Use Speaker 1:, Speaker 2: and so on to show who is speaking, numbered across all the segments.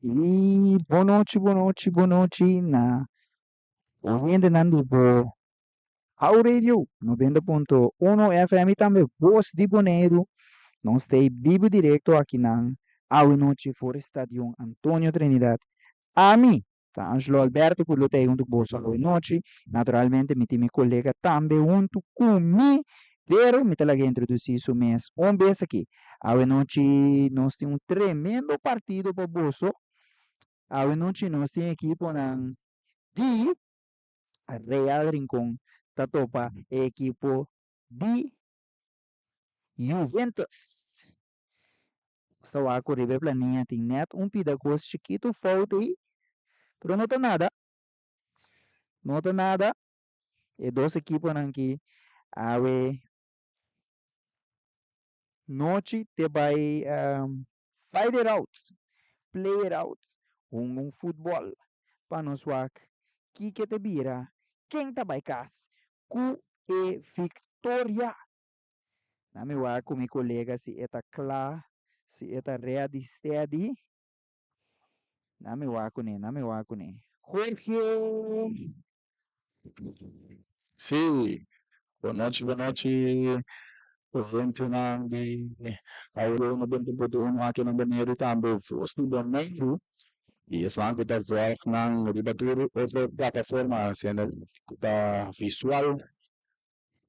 Speaker 1: I bonochi, bonochi, bonochi na oyentenan di bo How Radio 90.1 FM i tambe Bos di Boneiru. Nos ta bibu direkto akinan awe nochi for Stadion Antonio Trinidad. Ami ta Angelo Alberto ku lo ta huntu ku boso awe nochi. Naturalmente mi tin mi kolega tambe huntu ku mi, pero mi ta laga introdusí su mes un bes aki. Awe nochi nos tin un tremendo partido pa boso. Awe nochi nos tin ekiponan di Real Rincon ta topa e ekipo di Juventus. Nos ta wak ku riba e plania tin nèt un pida kos chikitu fout ei, pero no ta nada. No ta nada. E dos ekiponan ki awe nochi te bai fight it out, play it out, hunga un futbòl pa nos wak kiko te bira, ken ta bai kas ku e viktoria. Na mi wak ku mi kolega si e ta kla, si e ta ready steady. Na mi wak kuné, na mi wak kuné. Jorge!
Speaker 2: Sí, bonochi bonochi oyentenan di Audio 90.1 aki na Boneiru tambe Voz di Boneiru i esnan ku ta vòlg nan riba tur otro plataforma siendo ku ta visual.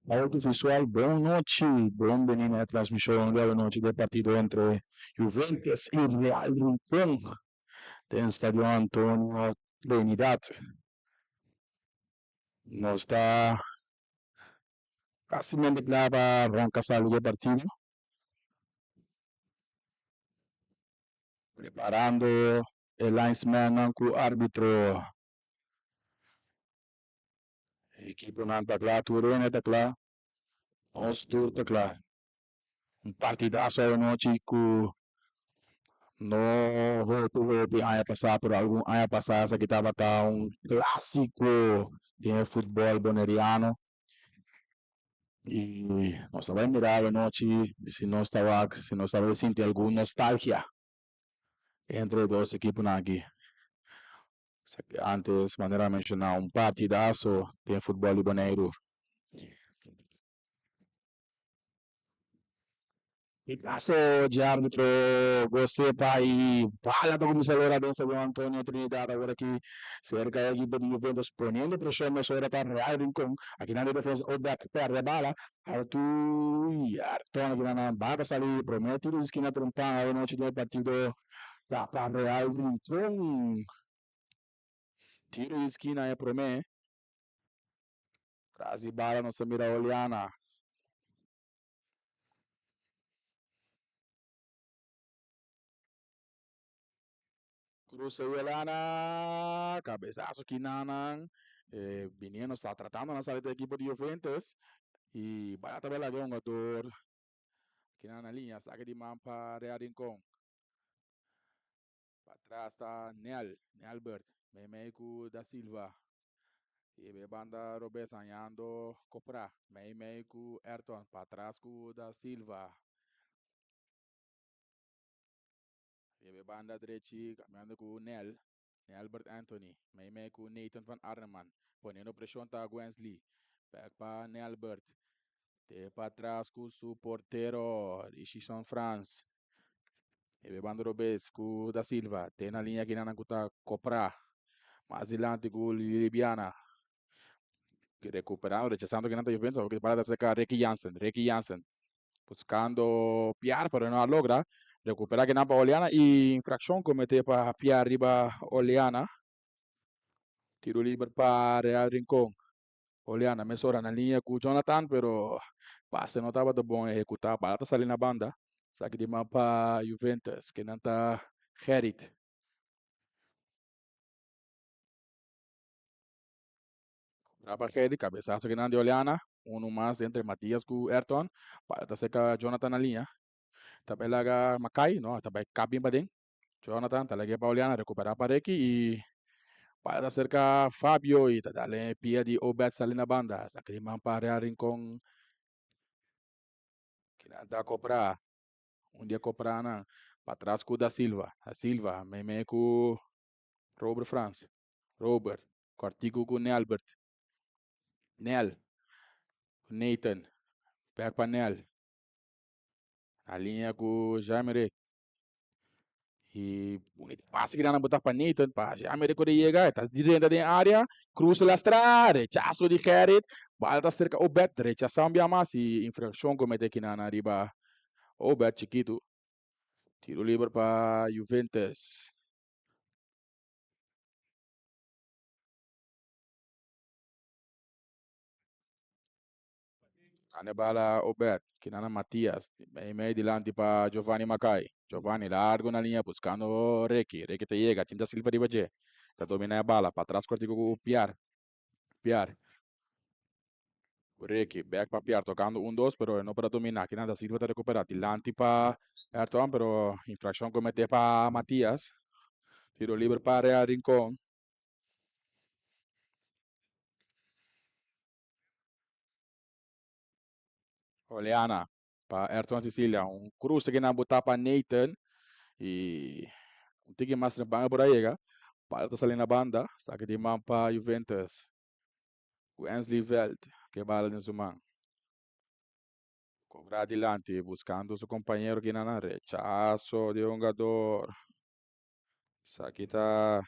Speaker 2: Audiovisual, bon nochi, bon bini na e transmishon di awanochi di e partido entre Juventus i Real Rincon den Stadion Antonio Trinidad. Nos ta kasimente kla pa ranka sali di e partido, preparando e linesmannan ku arbitro. Ekiponan ta kla, tur hende ta kla, nos tur ta kla. Un partidazo anochi ku no hopi hopi aña pasá, pero algun aña pasá esaki tabata un klásiko den e futbòl boneriano. I nos ta bai mira anochi si nos ta wak, si nos ta bai sinti algun nostalgia entre e dos ekiponan aki. Antes, manera a menshoná, un partidazo den futbòl di Boneiru. Pitazo dje árbitro Gosepa i bala ta kuminsá lora den Stadion Antonio Trinidad awor aki serka e ekipo di Juventus poniendo preshon mesora ta Real Rincon. Akinan di defensa Obed pèrdè bala. Arthur i Arton akinan nan bata sali promé tiro di skina trempan awe nochi den e partido ta pa Real Rincon. Tiro di skina e promé. Tras di bala nos ta mira Oliana. Cruza Yolana, cabezazo kinanan, eh, viniendo sta tratando na sali di equipo di Juventus y bala tabela de jugador kinan na linea, saque di man pa Real Rincon. Patras ta Nel, Nelbert, meimei cu Da Silva. Y be banda robes añando Copra, meimei cu Ayrton, patras cu Da Silva. Riba e banda drechi cambiando cu Nel, Nelbert Anthony, meimei cu Nathan van Arneman. Poniendo presion ta Gwensley. Back pa Nelbert. Te patras cu su portero Richison Frans. Riba e banda robes cu Da Silva. Te na linea kinanan cu ta Copra. Mas dilanti cu Lilibiana. Recuperando, rechazando kinan ta Juventus. Awor ki bala ta cerca Ricky Jansen. Ricky Jansen. Buscando Piar, pero no a logra. Recupera kinan pa Oleana y infraccion comete pa Piar riba Oleana. Tiro liber pa Real Rincon. Oleana mesora na linea cu Jonathan, pero pase no tabata bon ehecuta. Bala ta sali na banda. Esaki di man pa Juventus. Kinan ta Gerrit. Rapa Gerrit, cabezazo kinan di Oleana. Uno mas entre Matias cu Ayrton. Bala ta cerca Jonathan na linea. Ta bay laga Makai, no, ta bay kap bien paden. Jonathan ta lag'é pa Oleana, recupera pa Ricky y bala ta cerca Fabio y ta dale pia di Obed sali na banda. Esaki di man pa Real Rincon. Kinan ta copra. Un dia copra nan. Patras ku Da Silva. Da Silva meimei ku Robert Frans. Robert kòrtiku ku Nelbert. Nel ku Nathan. Bèk pa Nel. Na liña ku Jaime Y bunita pase que dan botar pa Nathan pa Jaime Rico de llega, está drenta den área, cruza lastra, rechazo di Gerrit, bala ta cerca Obed, rechaza un bia mas y infracción comete Kinana arriba Obed chiquito. Tiro libre pa Juventus. Ane bala Obed, Kinana Matias, mei mei dilanti pa Giovanni Makai. Giovanni largo na liña buscando Ricky. Ricky ta yega, tin Da Silva riba dje. Ta domina e bala, patras cortico cu Piar. Piar. Ricky, back pa Piar, tocando un dos, pero e no por a domina. Kinan Da Silva ta recupera, dilanti pa Ayrton, pero infraccion comete pa Matias. Tiro libre pa Real Rincon. Oleana pa Ayrton Cecilia. Un cruce que nan bota pa Nathan. Y un tiki mas trempan por a yega. Bala ta sali na banda. Saque di man pa Juventus. Wensley Veld ke bala den su man. Cobra adilanti buscando su compañero que nan rechazo di hungador. Esaki ta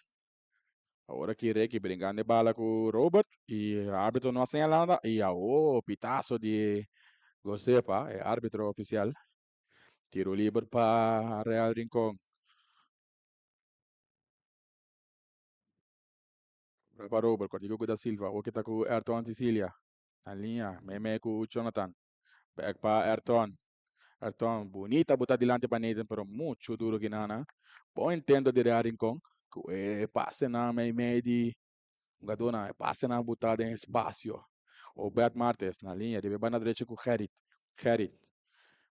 Speaker 2: awor aki Ricky brincando e bala cu Robert y arbitro no a señala nada y awo pitazo di Gosepa, e arbitro oficial. Tiro liber pa Real Rincon. Pa Robert, cortico cu Da Silva, awor ki ta cu Ayrton Cecilia. Na linea, meimei cu Jonathan. Back pa Ayrton. Ayrton, bunita buta dilanti pa Nathan, pero mucho duro kinana. Bon intento di Real Rincon. Cu e pasenan meimei di hungadornan, e pasenan buta den espacio. Obed Martes na linea, debe banda derecha cu Gerrit. Gerrit,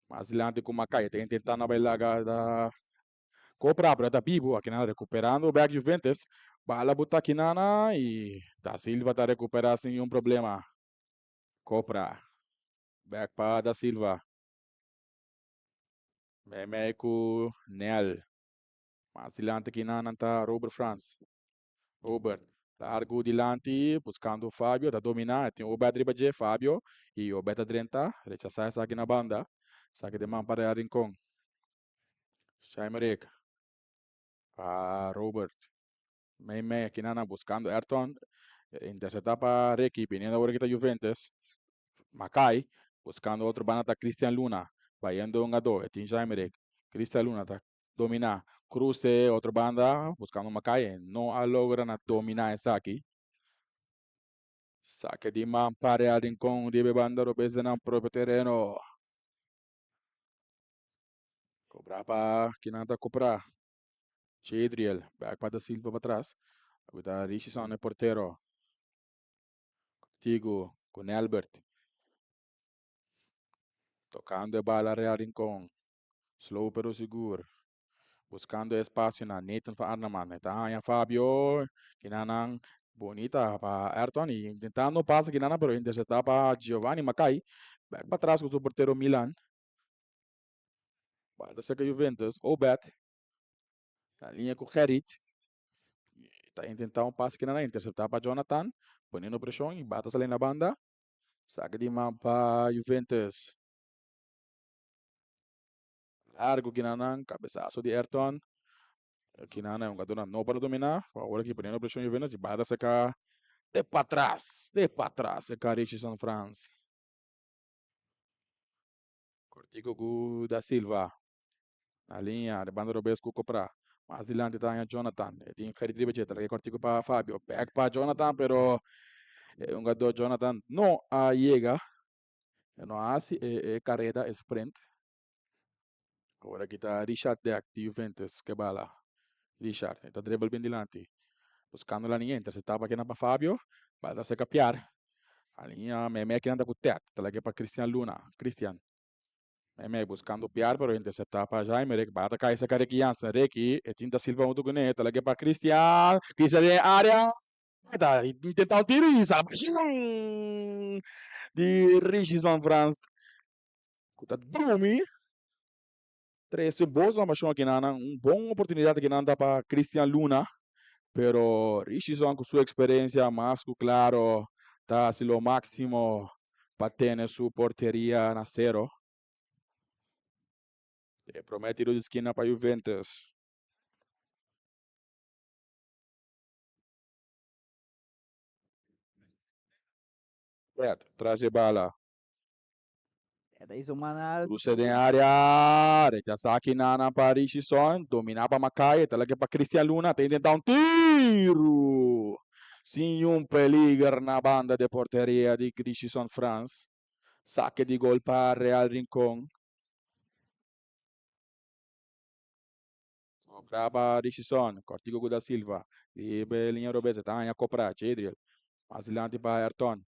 Speaker 2: mas dilanti cu Makai, ta intentando bay laga da Copra, pero ta bibo. Akinana recuperando back Juventus. Bala buta kinana y Da Silva ta recupera sin ningun problema. Copra. Back pa Da Silva. Meimei ku Nel. Mas dilanti kinan ta Robert Frans. Robert. Largo dilanti buscando Fabio. Ta domina. Tin Obed riba dje. Fabio. Y Obed ta drenta. Rechasa esaki na banda. Esaki den man pa Real Rincon. Shaimerick. Pa Robert. Meimei kinan buscando Ayrton. Intercepta pa Ricky. Viniendo awor kita Juventus. Makai. Buscando otro banda ta Christian Luna. Bayendo hungador. E tin Shaimerick. Christian Luna ta domina. Cruce otro banda. Buscando Makai. No a logra na domina esaki. Saque di man pa Real Rincon. Riba banda robes den nan propio tereno. Cobra pa kinan ta cobra. Jadriel. Back pa Da Silva pa atras. Ta Richardson e portero. Tigo con Albert. Tocando e bala Real Rincon. Slow pero sigur. Buscando espacio na Nathan van Arnhem. Ta haña Fabio. Kinanan bonita pa Ayrton. Y intentando pasa kinana pero intercepta pa Giovanni Makai. Back pa atras cu su portero Milan. Bala ta cerca Juventus. Obed. Na linea cu Gerrit. Ta intenta un pase kinana intercepta pa Jonathan. Poniendo presion y bala ta sali na banda. Saca di man pa Juventus. Largo kinanan, cabezazo di Ayrton. Kinana e hungadornan no por a domina. Awor aki poniendo presion Juventus y bala ta saca de patras, de patras saca Richardson Frans. Cortico cu Da Silva. Na linea de banda robes cu Copra. Mas dilanti ta haña Jonathan. E tin Gerrit riba dje. Ta laga e cortico pa Fabio. Back pa Jonathan, pero e hungador Jonathan no a yega. E no a hasi e careda, e sprint. Awor aki ta Richard Deck di Juventus ke bala. Richard e ta dribble bien dilanti. Buscando la linea, intercepta pa kinan pa Fabio. Bala ta cerca Piar. La linea meimei kinan ta cu Ted. Ta laga pa Christian Luna. Christian. Meimei buscando Piar pero intercepta pa Jaime. Rick bala ta cay cerca Ricky Jansen. Ricky e tin Da Silva hunto cune. Ta laga pa Christian. Christian den area. Ta intenta un tiro y salvacion di Richardson Frans. Cu ta drumi. Trese bos informashon akinan, un bon oportunidat akinan ta pa Cristian Luna, pero Richison ku su eksperensia mas ku klaro ta hasi lo máksimo pa tene su porteria na sero. E promé tiro di skina pa Juventus. Ted tras e bala.
Speaker 1: Ted hizo man alto.
Speaker 2: Cruce den área. Rechasá Kinana pa Richison. Dominá pa Makai. Ta lake pa Cristian Luna. Ta intentá un tiru. Sin un peliger na banda de porteria di Richison Frans. Sake di gol pa Real Rincon. Cobra pa Richison. Cortico ku Da Silva. Riba liña robes. Ta haña cobra. Jadriel. Mas dilanti pa Ayrton.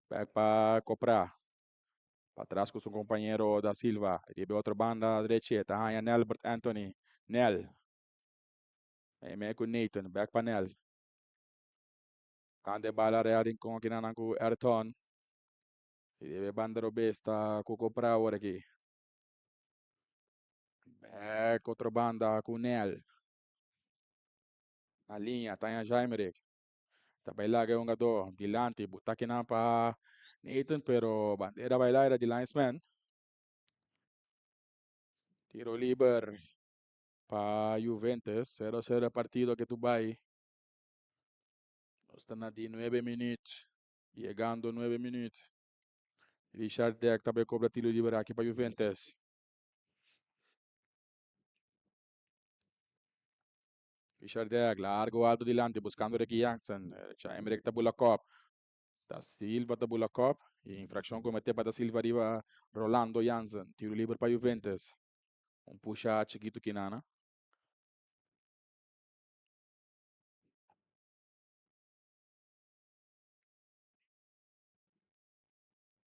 Speaker 2: Bek pa Copra. Patras ku su kompañero Da Silva. Riba e otro banda drechi ta haña Nelbert Anthony. Nel. Meimei ku Nathan. Bek pa Nel. Kante bala Real Rincon akinan ku Ayrton. Riba e banda robes ta ku Copra awor aki. Bek otro banda ku Nel. Na liña ta haña Jaimerick. Ta bai laga e hungadó dilanti buta kinan pa Nathan pero bandera bai laira di linesman. Tiro liber pa Juventus. 0-0 e partido ke tu bai. Nos ta na di nuebe minuut. Yegando nuebe minuut. Richard Deck ta bai kobra tiro liber aki pa Juventus. Richard Deck largo alto dilanti buscando Ricky Jansen. Emerick ta bula kop. Da Silva ta bula kop. Y infraccion comete pa Da Silva riba Rolando Jansen. Tiro liber pa Juventus. Un pusha chiquito kinana.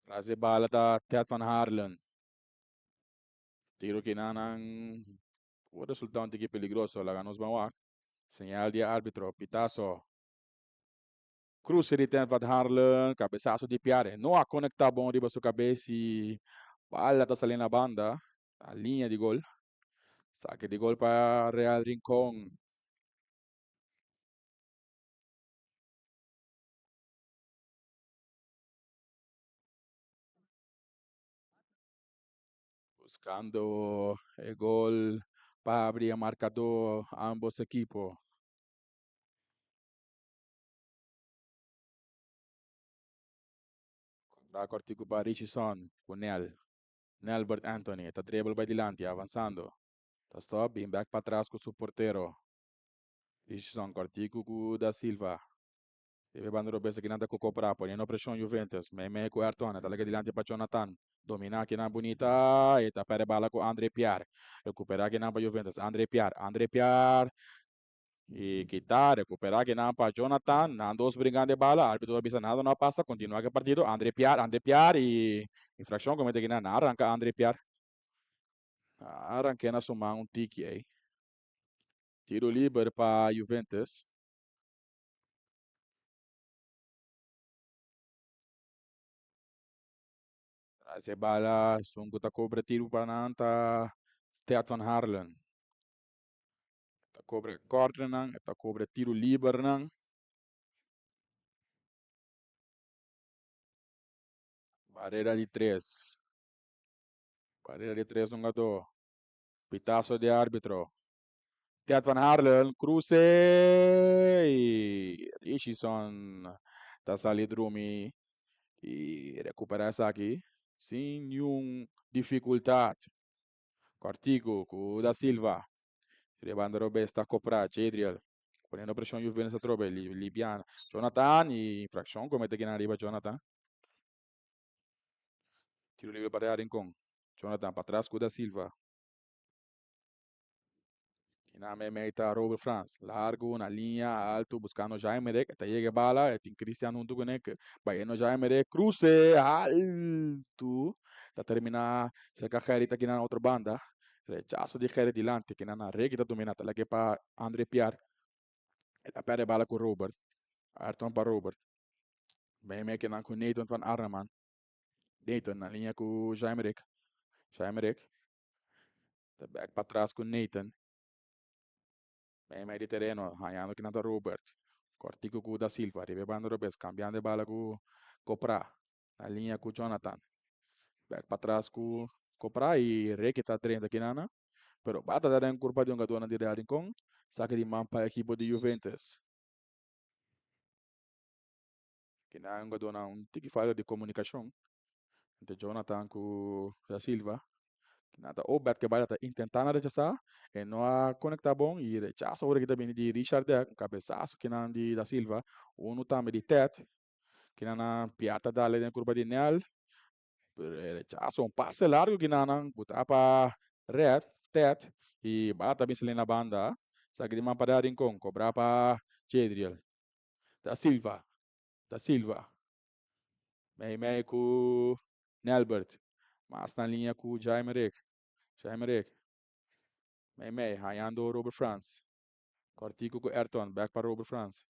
Speaker 2: Tras e bala ta Ted van Harlen. Tiro kinanan por resulta un tiki peligroso. Laga nos ban wak. Señal di arbitro. Pitazo. Cruce di Ted van Harlen. Cabezazo di Piare. No a conecta bon riba su cabeza y bala ta sali na banda. Na liña di gol. Saque di gol pa Real Rincon. Buscando e gol pa abri e marcador ambos equipo. Contra cortico pa Richison cu Nel. Nelbert Anthony ta dribble bay dilanti avanzando. Ta stop bin back pa atras cu su portero. Richison cortico cu Da Silva. Debe banda robes akinan ta ku Copra, poniendo preshon Juventus. Meimei ku Ayrton, e ta laga dilanti pa Jonathan. Dominá akinan bunita, e ta pèrdè bala ku Andre Piar. Rekuperá akinan pa Juventus, Andre Piar, Andre Piar. I kita, rekuperá akinan pa Jonathan. Nan dos bringando e bala, arbitro ta bisa nada no a pasa, kontinuá ku e partido. Andre Piar, Andre Piar i infrakshon komete akinan, nan a ranka Andre Piar. Nan a rank'é na su man un tiki ei. Tiro liber pa Juventus. Tras e bala, esun ku ta kobra tiru pa nan ta Ted van Harlen. E ta kobra kòrnernan, e ta kobra tiru libernan. Barera di tres. Barera di tres hungadó. Pitaso di árbitro. Ted van Harlen cruce y Richison ta sali drumi y recupera esaki sin niun dificultad. Cortico cu Da Silva. Riba robes ta copra Jadriel. Poniendo presion Juventus atrobe Libiana. Jonathan y infraccion comete kinan riba Jonathan. Tiro libre pa Real Rincon. Jonathan patras cu Da Silva. Y na meimei ta Robert Frans. Largo, na liña, alto, buscando Jaime Rek. Ta yega e bala, e tin Christian hunto con e. Bayendo Jaime Rek, cruce, alto. Ta termina cerca Gerrit aki na otro banda. Rechazo di Gerrit dilanti. Kinan na Rek ta domina. Ta lage pa Andre Piar. E ta perde bala cu Robert. Ayrton pa Robert. Meimei kinan cu Nathan van Arneman. Nathan na liña cu Jaime Rek. Jaime Rek. Ta bek patras ku Nathan. Meimei di tereno hañando kinan ta Robert. Kòrtiku ku Da Silva riba e banda robes kambiando e bala ku Koprá. Na liña ku Jonathan. Bek patras ku Koprá i Ricky ta drenta kinana. Pero bata ta den kurpa di un gadónan di Real Rincon. Saki di man pa ekipo di Juventus. Kinan un gadónan un tiki falta di komunikashon entre Jonathan ku Da Silva. Kinan ta Obed ke bala ta intentá na rechasá. E no a konektá bon i rechaso ora ki ta bini di Richard Deck. Un kabesaso kinan di Da Silva. Unu tambe di Ted. Kinan a piar ta dale den kurpa di Nel. Pero e rechaso un pase largo kinanan buta pa Red, Ted i bala ta bin sali na banda. Esaki di man pa Rincon, kobra pa Jadriel. Da Silva, Da Silva. Mei mei ku Nelbert. Mas na liña ku Jaime Rick. Jaime Rick. Mei mei, hañando Robert Frans. Kòrtiku ku Ayrton, bèk pa Robert Frans.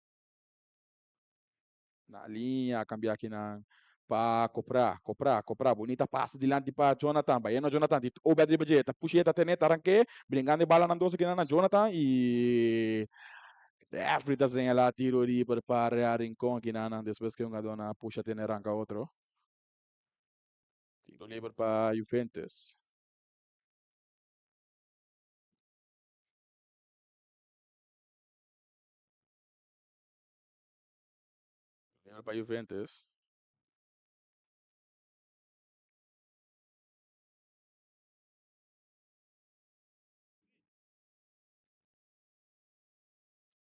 Speaker 2: Na liña a cambia akinan pa Copra, Copra, Copra, bunita pase dilanti pa Jonathan, bayendo Jonathan di Obed riba dje, ta push'é, ta tené, ta ranké, bringando e balanan dos akinan na Jonathan y referee ta señala tiro liber pa Real Rincon akinan despues ke hungadónan a pusha tene ranka otro. Tiro liber pa Juventus. Liber pa Juventus.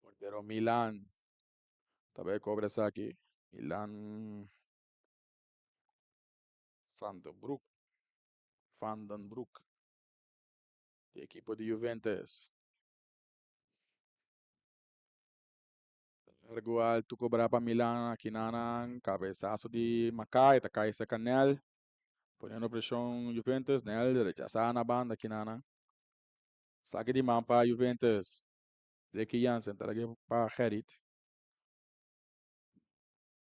Speaker 2: Portero Milan ta bay cobra esaki. Milan van den Broek. Van den Broek. Di ekipo di Juventus. Largo alto cobra pa Milan aki nan cabezazo di Makai ta cay cerca Nel poniendo presion Juventus Nel rechaza na banda aki nan saki di man pa Juventus Ricky Jansen ta lage pa Gerrit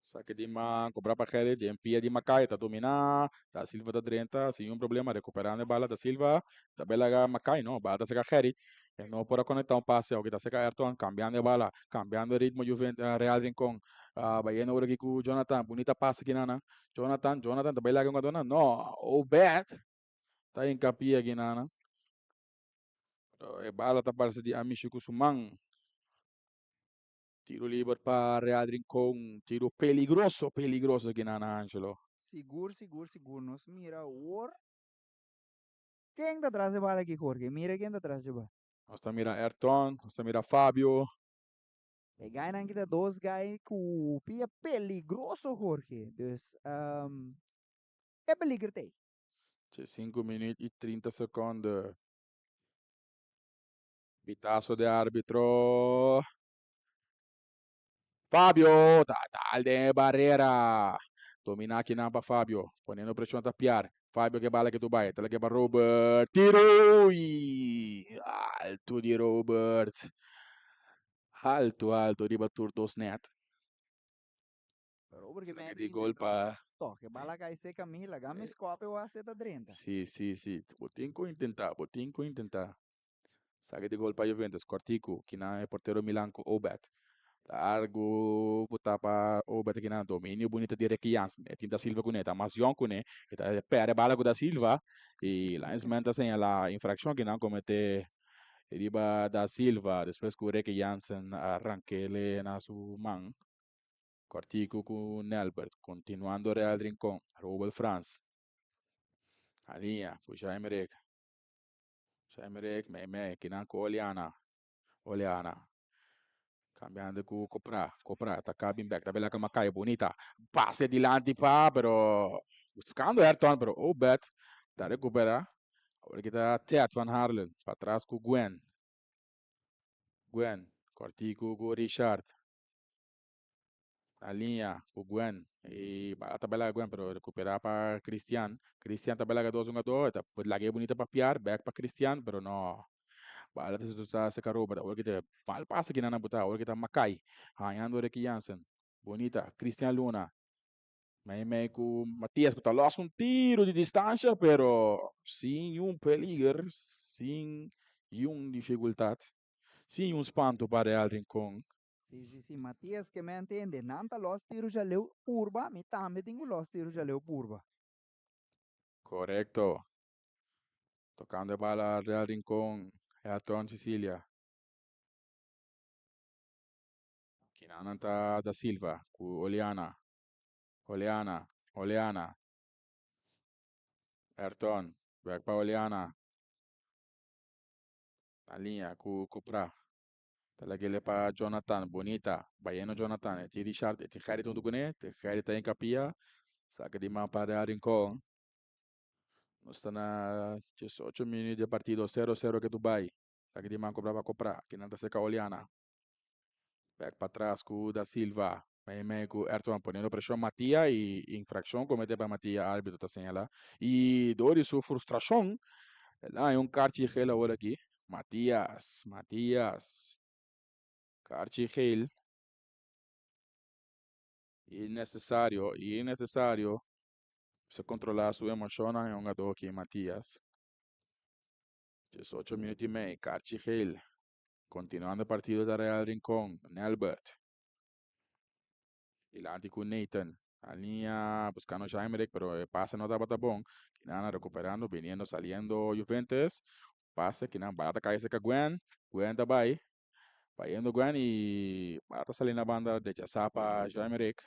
Speaker 2: saki di man cobra pa Gerrit den pia di Makai ta domina Da Silva ta drenta sin un problema recuperando e bala Da Silva ta bay laga Makai no bala ta cerca Gerrit E no por a conecta un pase aunke ta cerca Ayrton cambiando e bala cambiando e ritmo Juventus Real Rincon bayendo ora aki cu Jonathan bunita pase aki nan Jonathan Jonathan ta bay laga un jugador no Obed ta hincapia aki nan e bala ta parece di a mishi cu su man tiro liber pa Real Rincon tiro peligroso peligroso aki nan Angelo.
Speaker 1: Sigur sigur sigur nos mira awor. Ken ta tras e bala aki Jorge? Mira ken ta tras dje bala.
Speaker 2: Nos ta mira Ayrton, nos ta mira Fabio.
Speaker 1: E gainan aki ta dos gai ku pia peligroso Jorge. Dus e peliger ta ei.
Speaker 2: Dje sinku minuut i 30 sekonde. Pitaso de arbitro. Fabio ta dal den e barera. Domina akinan pa Fabio. Poniendo presion ta Piar. Fabio ke bala ke tu bai. Ta leke pa Robert. Tiro! I alto di Robert. Alto, alto riba tur dos net.
Speaker 1: Robert ke
Speaker 2: Esaki
Speaker 1: mete
Speaker 2: di gol
Speaker 1: intentá
Speaker 2: pa.
Speaker 1: toke bala kai seca mi laga mi scope o hace ta drenta.
Speaker 2: Si, si, si. Bo tin ku intentá, bo tin ku intentá. Saki di gol pa Juventus, Kòrtiku, kinan e portero Milan ku Obed. Largu ku ta pa Obed kinan dominio bunita di Ricky Jansen. E tin Da Silva kuné, ta mas yòn kuné. E ta pèrdè bala ku Da Silva i linesman ta señalá infrakshon kinan kometé riba Da Silva despues ku Ricky Jansen a rank'é na su man. Kòrtiku ku Nelbert, kontinuando Real Rincon, Robert Frans. Aliña ku Jaime Rick. Jaime mei mei kinan ku Oliana. Oliana. Cambiando ku Copra. Copra ta cabin back. Ta bela kama cae bonita. Pase dilanti pa, pero buscando Ayrton, pero Obed ta recupera. Ahora kita Ted van Harlen. Pa atrás ku Gwen. Gwen. Cortico ku Richard. Na liña ku Gwen. I bala ta bela Gwen, pero recupera pa Christian. Christian ta bela dos hungador. E ta lag'é bunita pa Piar. Back pa Christian, pero no. Bala ta ta seca Robert. Awor kita mal pase kinan a buta. Awor kita Makai. Hañando Ricky Jansen. Bonita. Christian Luna. Meimei ku Matias ku ta los un tiro di distansha pero sin un peliger, sin un difikultat, sin un spanto pa Real Rincon.
Speaker 1: Si, si, si. Matias ke men tende. Nan ta los tiro djaleu purba. Mi tambe tin ku los tiro djaleu purba.
Speaker 2: Korekto. Tokando e bala Real Rincon, Elton Cecilia. Kinanan ta Da Silva ku Oliana. Oleana, Oleana. Ayrton, bek pa Oleana. Na liña ku Cupra. Ta lag'ele pa Jonathan, bonita. Bayendo Jonathan, e tin Richard, e tin Gerrit huntu kuné. Te Gerrit ta hinkapia. Saka di man pa Real Rincon. Nos ta na 18 minüt di e partido, sero sero ke tu bai. Saka di man Cupra pa Cupra. Kinan ta seka Oleana. Bek patras ku Da Silva. Mei mei ku Ertwan poniendo preshon Matia i infrakshon komete pa Matia arbitro ta señala. I dor di su frustrashon el a haña un karchi gel awor aki. Matias, Matias. Karchi gel. Innesesario, innesesario. Mester kontrola su emoshonnan e hungadó aki Matias. 18 minüt i mei, karchi gel. Kontinuando e partido ta Real Rincon, Nelbert. Dilanti ku Nathan. Na liña buskando Jaimerick, pero e pase no tabata bon. Kinan rekuperando, biniendo, saliendo Juventus. Pase, kinan bala ta kai serka Gwen. Gwen ta bai. Bayendo Gwen i bala ta sali na banda rechasá pa Jaimerick.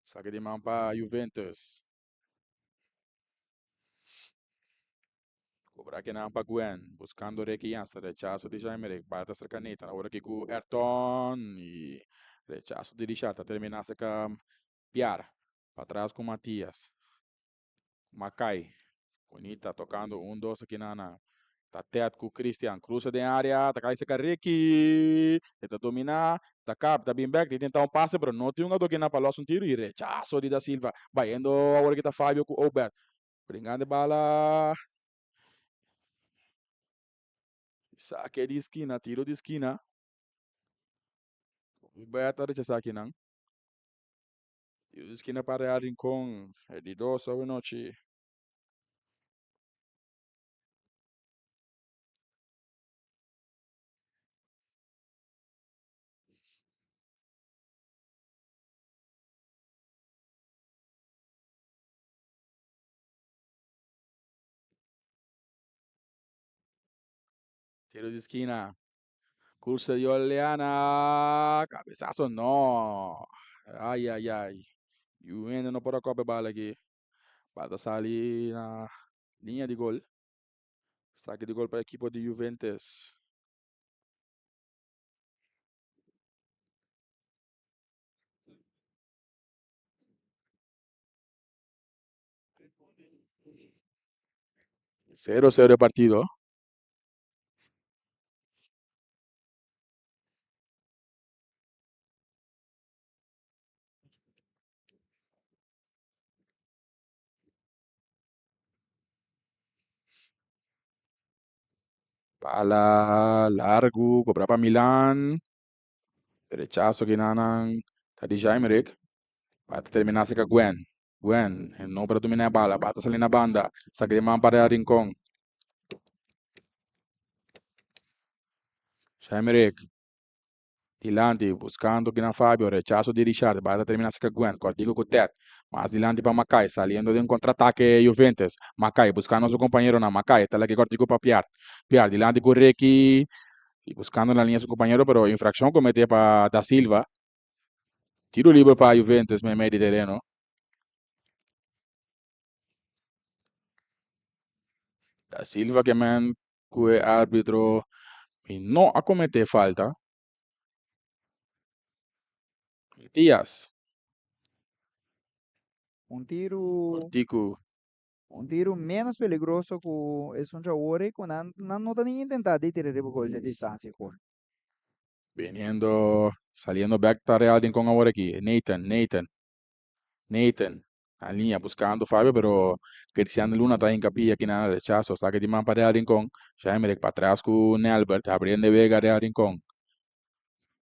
Speaker 2: Sake di man pa Juventus. Cobra kinan pa Gwen. Buscando Ricky Jansen. Rechazo di Jaime. Bala ta cerca Nathan. Awor aki cu Ayrton. Y rechazo di Richard. Ta termina cerca Piar. Patras cu Matias. Makai. Bonita tocando un dos aki na na. Ta Ted cu Christian. Cruza den area. Ta kai cerca Ricky. E ta domina. Ta kap. Ta bin bek. Ta intenta un pase pero no tin un adoki na pa los un tiro. Y rechazo di Da Silva. Bayendo awor aki ta Fabio cu Obed. Bringando e bala. Sake di skina. Tiro di skina. Obed ta rechasa akinan. Tiro di skina pa Real Rincon. E di dos awe nochi. Tiro di skina. Curso di Oleana. Cabezazo no. Ay, ay, ay. Juwende no por a kope bala aki. Bala ta sali na liña di gol. Saki di gol pa ekipo di Juventus. Sero sero e partido. Bala largu kobra pa Milan. Rechaso kinanan ta di Jaimerick. Bala ta termina cerca Gwen. Gwen no por a domina e bala. Bala ta sali na banda. Saki di man pa Real Rincon. Jaimerick. Dilanti buscando kinan Fabio. Rechaso di Richard. Bala ta termina cerca Gwen. Cortico cu Ted. Mas dilanti pa Makai. Saliendo den contraataque Juventus. Makai buscando su compañeronan. Makai ta laki cortico pa Piar. Piar dilanti cu Ricky. Y buscando na liña su compañero pero infraccion comete pa Da Silva. Tiro libre pa Juventus meimei di tereno. Da Silva ke men ku e arbitro mi no a comete falta. Matias.
Speaker 1: Un tiro.
Speaker 2: Cortico.
Speaker 1: Un tiru ménos peligroso ku esun djawor ei ku nan nan no ta ni intentá di tira riba gol di distansia kor.
Speaker 2: Biniendo, saliendo bek ta Real Rincon awor aki. Nathan, Nathan, Nathan. Na liña buskando Fabio pero Cristiano Luna ta hinka pia aki na rechaso. Saki di man pa Real Rincon. Jaimerick patras ku Nelbert abriendo e wega Real Rincon.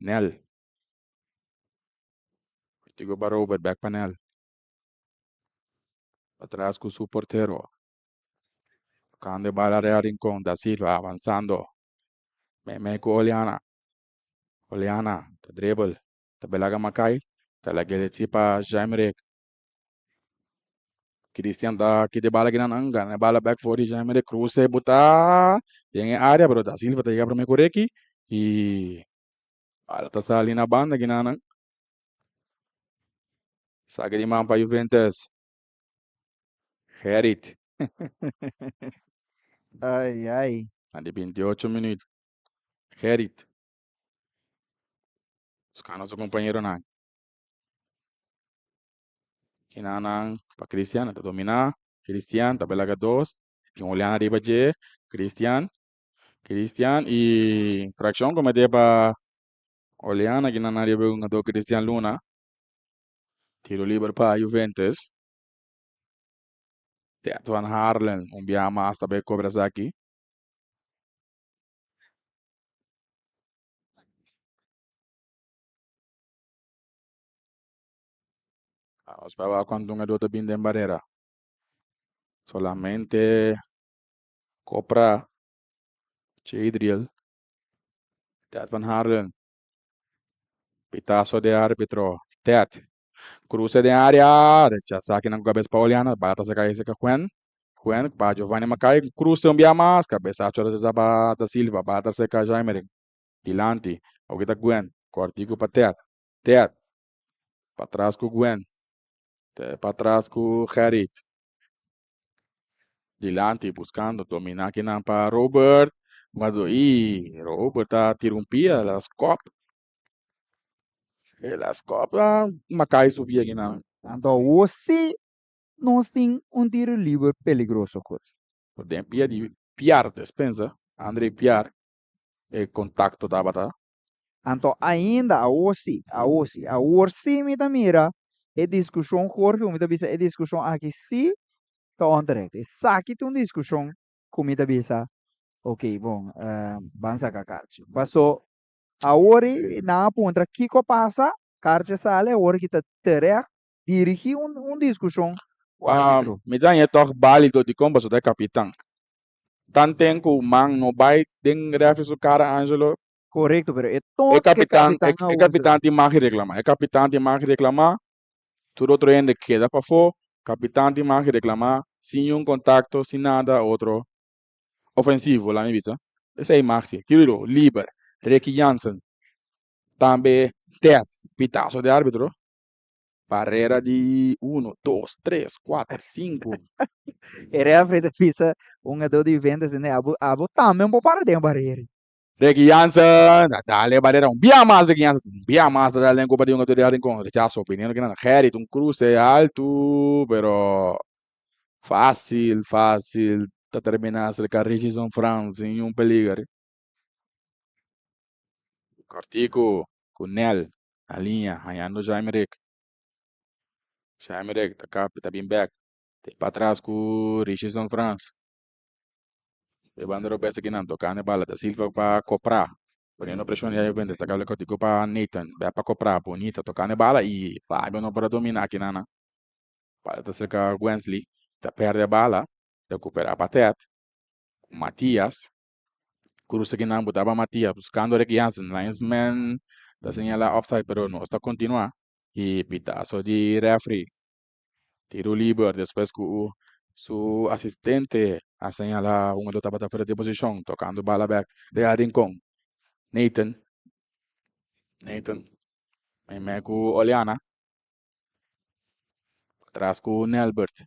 Speaker 2: Nel. Tigo pa Robert, bèk pa Nel. Patras ku su portero. Tokando e bala Real Rincon, Da Silva avansando. Meimei ku Oliana. Oliana ta dribble, ta belaga Makai, ta lag'é si pa Jaimerick. Cristian ta kita e bala kinan, gana e bala bèk for di Jaimerick, kruse buta den e área, pero Da Silva ta yega promé ku Ricky i bala ta sali na banda kinan. Saki di man pa Juventus. Gerrit.
Speaker 1: Ai, ai.
Speaker 2: Na di 28 minuut. Gerrit. Buskando su kompañeronan. Kinanan pa Cristian, ta dominá. Cristian ta belaga dos. Tin Julian ariba dje. Cristian. Cristian i infrakshon kometé pa Oliana kinan ariba e hungadó Cristian Luna. Tiro liber pa Juventus. Ted van Harlen un biaha mas ta bay cobra esaki. Nos bay wak cuanto hungador ta bin den barera. Solamente Copra, Jadriel, Ted van Harlen. Pitazo de arbitro. Ted. Cruce den área. Rechazá kinan ku kabes pa Oliana. Bala ta saka eseka Gwen. Gwen pa Giovanni Makai. Cruce un bia mas. Kabesacho rechazá pa Da Silva. Bala ta seka Jaimerick. Dilanti. Awor ta Gwen. Kòrtiku pa Ted. Ted. Patras ku Gwen. Patras ku Gerrit. Dilanti buskando dominá kinan pa Robert. Mado i Robert ta tira un pia el a skòp. El a skòp Makai su pia kinan.
Speaker 1: Anto awor si nos tin un tiro liber peligroso kos.
Speaker 2: Den pia di Piar despensa, Andre Piar e kontakto tabata.
Speaker 1: Anto ainda awor si, awor si, awor si mi ta mira e diskushon Jorge ku mi ta bisa e diskushon aki si ta onterecht. Esaki ta un diskushon ku mi ta bisa ok bon ban saka karchi. Paso awor ei nan a puntra kiko a pasa, karchi a sali awor ki ta terecht dirigi un diskushon ku arbitro.
Speaker 2: Mi ta haña tòg bálido dikon pasobra ta e kapitan. Tanten ku man no bai den refri su kara Angelo.
Speaker 1: Korekto, pero e tono ku e kapitan a
Speaker 2: E
Speaker 1: usa.
Speaker 2: kapitan tin mag di reklamá. E kapitan tin mag di reklamá. Tur otro hende keda pafó. Kapitan tin mag di reklamá sin niun kontakto, sin nada otro ofensivo, laat mi bisa. Esei mag si. Tiro liber. Ricky Jansen. Tambe Ted. Pitazo di arbitro. Barrera di uno, dos, tres, kuater, sinku.
Speaker 1: E referee ta bisa un hungadó di Juventus tende abo abo tambe un por para den barrera.
Speaker 2: Ricky Jansen ta dal e barrera un bia mas Ricky Jansen un bia mas ta dal den kopa di hungadó di Rincon. Rechaso biniendo kinan Gerrit un cruce altu pero fácil fácil ta termina acerca Richardson Frans sin un peliger. Kòrtiku ku Nel na liña hañando Jaimerick. Jaimerick ta kap ta bin bèk. Ta patras ku Richardson Frans. E banda robes akinan tokando e bala da Silva pa Koprá. Poniendo preshon di Juventus ta kap kòrtiku pa Nathan. Bèk pa Koprá. Bonita tokando e bala i Fabio no por a dominá akinan. Bala ta serka Wensley. Ta pèrdè e bala. Rekuperá pa Ted. Matias. Cruza kinan bo taba Matias buscando Rick Jansen. Linesman ta señala offside pero nos ta continua. Y pitazo di referee. Tiro liber despues cu su asistente a señala un lo tabata fuera di posicion tocando bala bek Real Rincon. Nathan. Nathan. Meimei cu Oliana. Atras cu Nelbert.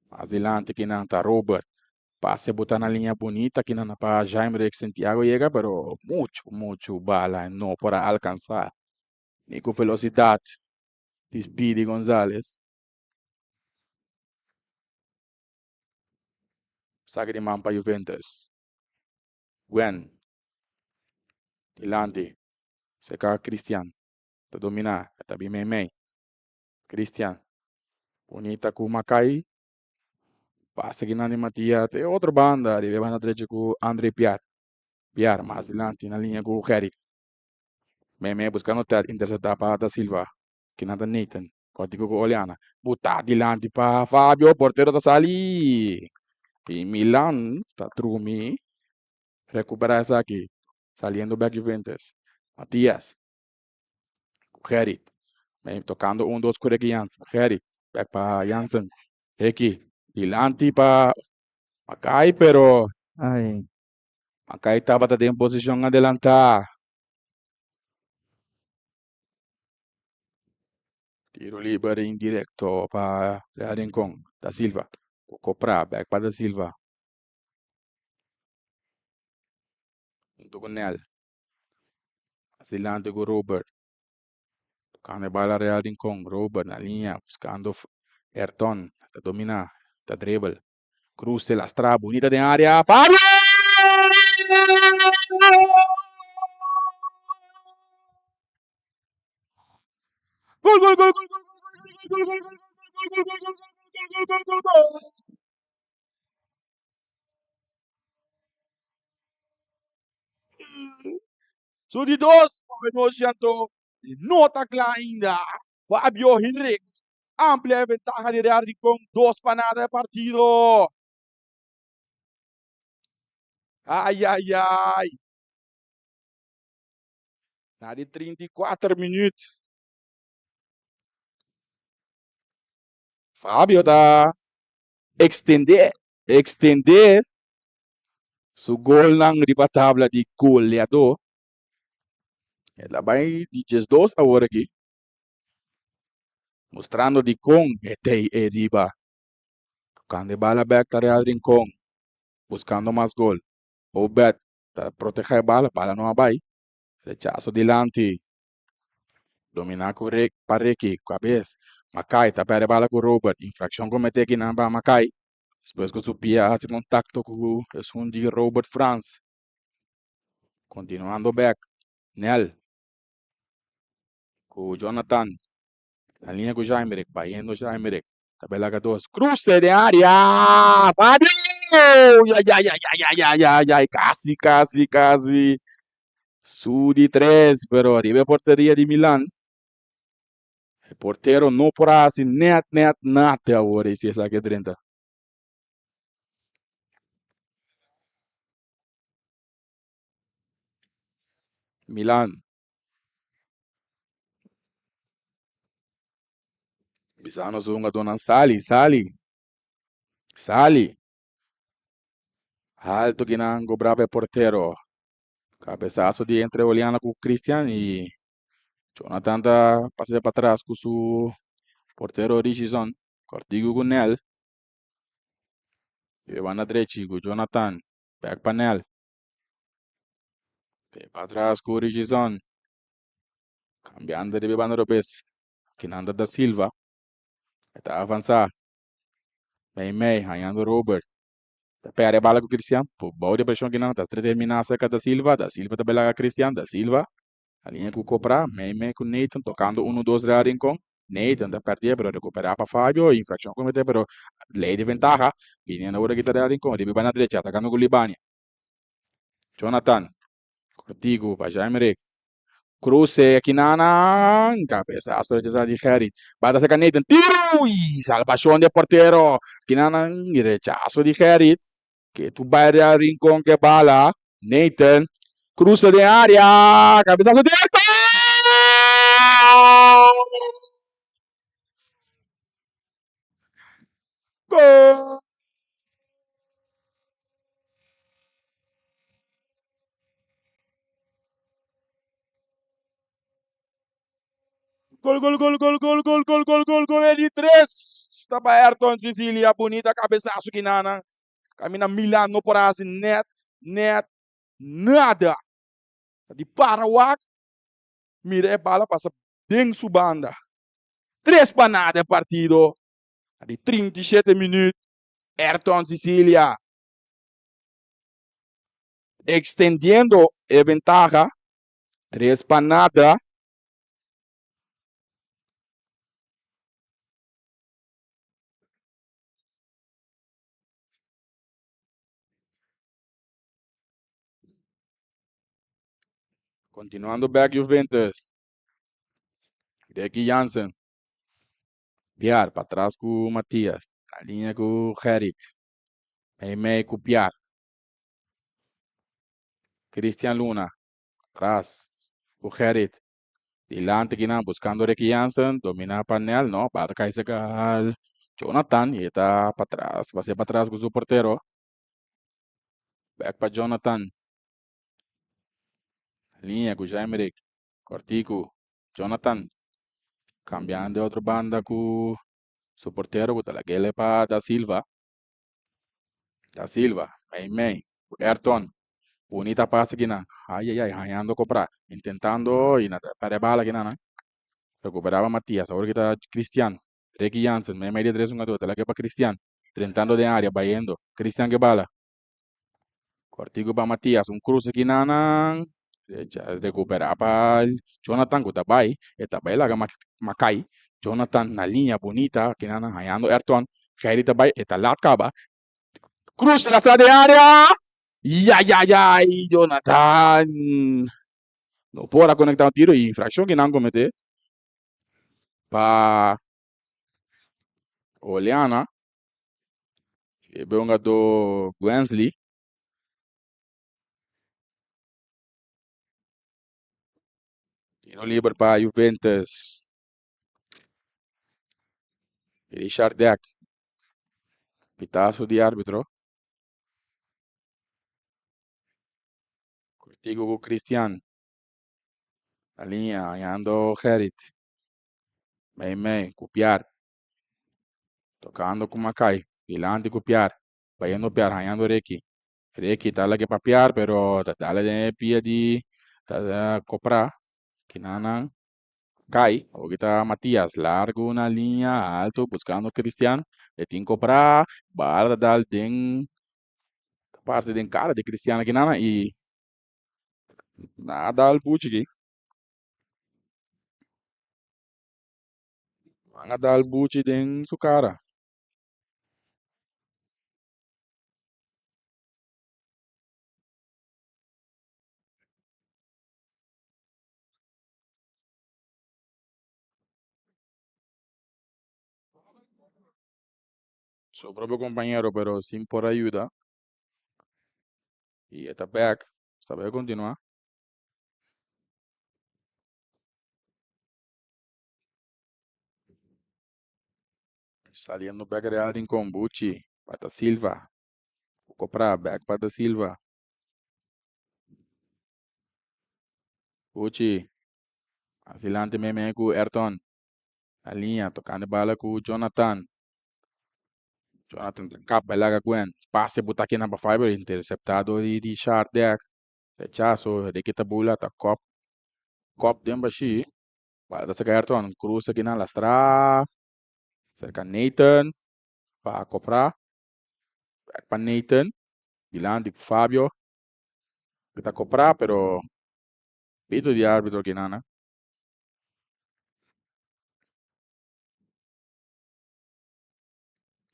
Speaker 2: Mas dilanti kinan ta Robert. Pase bota na liña bunita kinan pa Jaimerick Santiago yega pero mucho mucho bala no por a alcansa ni cu velocidad di Speedy Gonzales. Saki di man pa Juventus. Gwen dilanti cerca Christian ta domina e ta bin meimei. Cristian. Bunita ku Makai. Pasa kinan di Matia te otro banda. Riba e banda drechi ku Andre Piar. Piar mas dilanti na liña ku Gerrit. Meme buscando Ted, intercepta pa Da Silva. Kinan ta Nathan. Cortico cu Oleana. Buta dilanti pa Fabio. Portero ta sali. Y Milan ta drumi. Recupera esaki. Saliendo back Juventus. Matias. Cu Gerrit. Tocando un dos cu Ricky Jansen. Gerrit. Back pa Jansen. Ricky. Dilanti pa Makai, pero
Speaker 1: Ai.
Speaker 2: Makai tabata den posicion adelanta. Tiro liber indirecto pa Real Rincon. Da Silva. Copra. Back pa Da Silva. Hunto cu Nel. Adelante cu Robert. Tocando e bala Real Rincon. Robert na linea. Buscando Ayrton. Ta domina. Ta dribble. Cruce lastra. Bunita den area. Fabio! Gol, gol, gol, gol, gol, gol, gol, gol, gol, gol, gol, gol, gol, gol, gol, gol, gol, gol. Su di dos, nos anto no ta kla ainda. Fabio Henrik amplia e ventaha di Real Rincon, 2-0 e partido. Ai, ai, ai. Na di 34 minuut. Fabio ta extende, extende su golnan riba tabla di goleador. El a bai di 12 awor aki. Mostrando di con e tei e riba. Tocando e bala back ta Real Rincon. Buscando mas gol. Obed ta proteha e bala, bala no a bai. Rechazo dilanti. Domina cu Rick, pa Ricky, cabez. Makai ta perde bala cu Robert. Infraccion comete akinan pa Makai. Despues cu su pia haci contacto cu esun di Robert Frans. Continuando back. Nel. Cu Jonathan. Na linea cu Jaimerick. Bayendo Jaimerick. Tabela laga dos. Cruce den area. Fabio! Ay, ay, ay, ay, ay, ay, ay, ay. Casi, casi, casi. Su di tres, pero riba e porteria di Milan. E portero no por a hasi net, net nada awor si esaki a drenta. Milan. Bisa nos hungadónan sali, sali, sali. Alto kinan gobrá pa e portero. Cabezazo di entre Oliana cu Christian y Jonathan ta pasa pa atras cu su portero Richison. Cortigo cu Nel. Y banda drechi cu Jonathan. Back pa Nel. Pa atras cu Richison. Cambiando di banda robes. Kinan ta Da Silva. Ta avanza. Mei mei, hañando Robert. Ta perde bala ku Cristian. Por bou di preshon kinan ta terminá serka Da Silva. Da Silva ta belaga Cristian. Da Silva na liña ku Copra. Mei mei ku Nathan tokando uno dos Real Rincon. Nathan ta pèrdè pero rekuperá pa Fabio. Infrakshon kometé pero lei di ventaha. Biniendo awor aki ta Real Rincon. Riba banda drecha atakando ku Libania. Jonathan. Cortigo pa Jaimerick. Cruce Kinana. Cabezazo rechazado di Gerrit. Bata cerca Nathan. Tiro! Y salvación de portero. Kinana. Rechazo di Gerrit. Que tu bay Real Rincón que bala. Nathan. Cruce de área. Cabezazo directo. Gol! Gol, gol, gol, gol, gol, gol, gol, gol, gol, gol, e di tres. Ta pa Ayrton Cecilia, bunita cabezazo kinana. Camina Milan no por haci net, net, nada. Di para wak, mira e bala pasa den su banda. 3-0 e partido. Di 37 minuut, Ayrton Cecilia extendiendo e ventaha. 3-0. Continuando back Juventus. Ricky Jansen. Piar patras ku Matias. Na liña ku Gerrit. Mei mei ku Piar. Christian Luna. Patras ku Gerrit. Dilanti kinan buscando Ricky Jansen. Domina pa Nel. No, bala ta kai cerca Jonathan. Y e ta patras. Pas'é patras ku su portero. Back pa Jonathan. Liña ku Jaimerick. Cortico. Jonathan. Cambiando de otro banda ku su portero ku ta lag'ele pa Da Silva. Da Silva. Mei mei. Ku Ayrton. Bunita pase kinan. Ay ay ay. Hañando Copra. Intentando y na perde bala kinan. Recuperaba Matias. Awor kita Christian. Ricky Jansen. Mei mei de tres hungador. Ta lag'e pa Christian. Drentando den area. Bayendo. Christian ke bala. Cortico pa Matias. Un cruce kinanan. Recupera pa Jonathan ku ta bai. E ta bai laga Makai. Jonathan na liña bunita. Kinanan hañando Ayrton. Gerry ta bai. E ta lat kaba. Cruce lastra den area. Ya ya ya. Jonathan. No por a conecta un tiro. Infraccion kinan comete. Pa Oleana. E be hungadó Gwensley. Tiro liber pa Juventus. Richard Deck. Pitazo di arbitro. Cortico ku Christian. Na liña, hañando Gerrit. Mei mei, ku Piar. Tocando cu Makai. Dilanti cu Piar. Bayendo Piar, hañando Ricky. Ricky ta lage pa Piar, pero ta dale den e pia di ta Copra. Kinanan kai. Awor ta Matias. Largo na liña, alto, buscando Cristian. E tin Copra. Bala ta dal den, ta parse den cara di Cristian kinanan y na dal buchi aki. Nan a dal buchi den su cara. Su propio compañero, pero sin por ayuda. Y e ta back. Sta bay continua. Saliendo back Real Rincon, Buchi, pa Da Silva. Copra, back pa Da Silva. Buchi, adelante meme ku Ayrton. Na liña, tocando bala ku Jonathan. Jonathan ta kap, el laga Gwen. Pase buta kinan pa Fiber, interceptado di Richard Deck. Rechazo, Ricky Tabula ta kop. Kop den bashi. Bala ta saca Ayrton. Cruza kinan lastra. Cerca Nathan. Pa Copra. Back pa Nathan. Dilanti ku Fabio. Ku ta Copra, pero pito di arbitro kinan.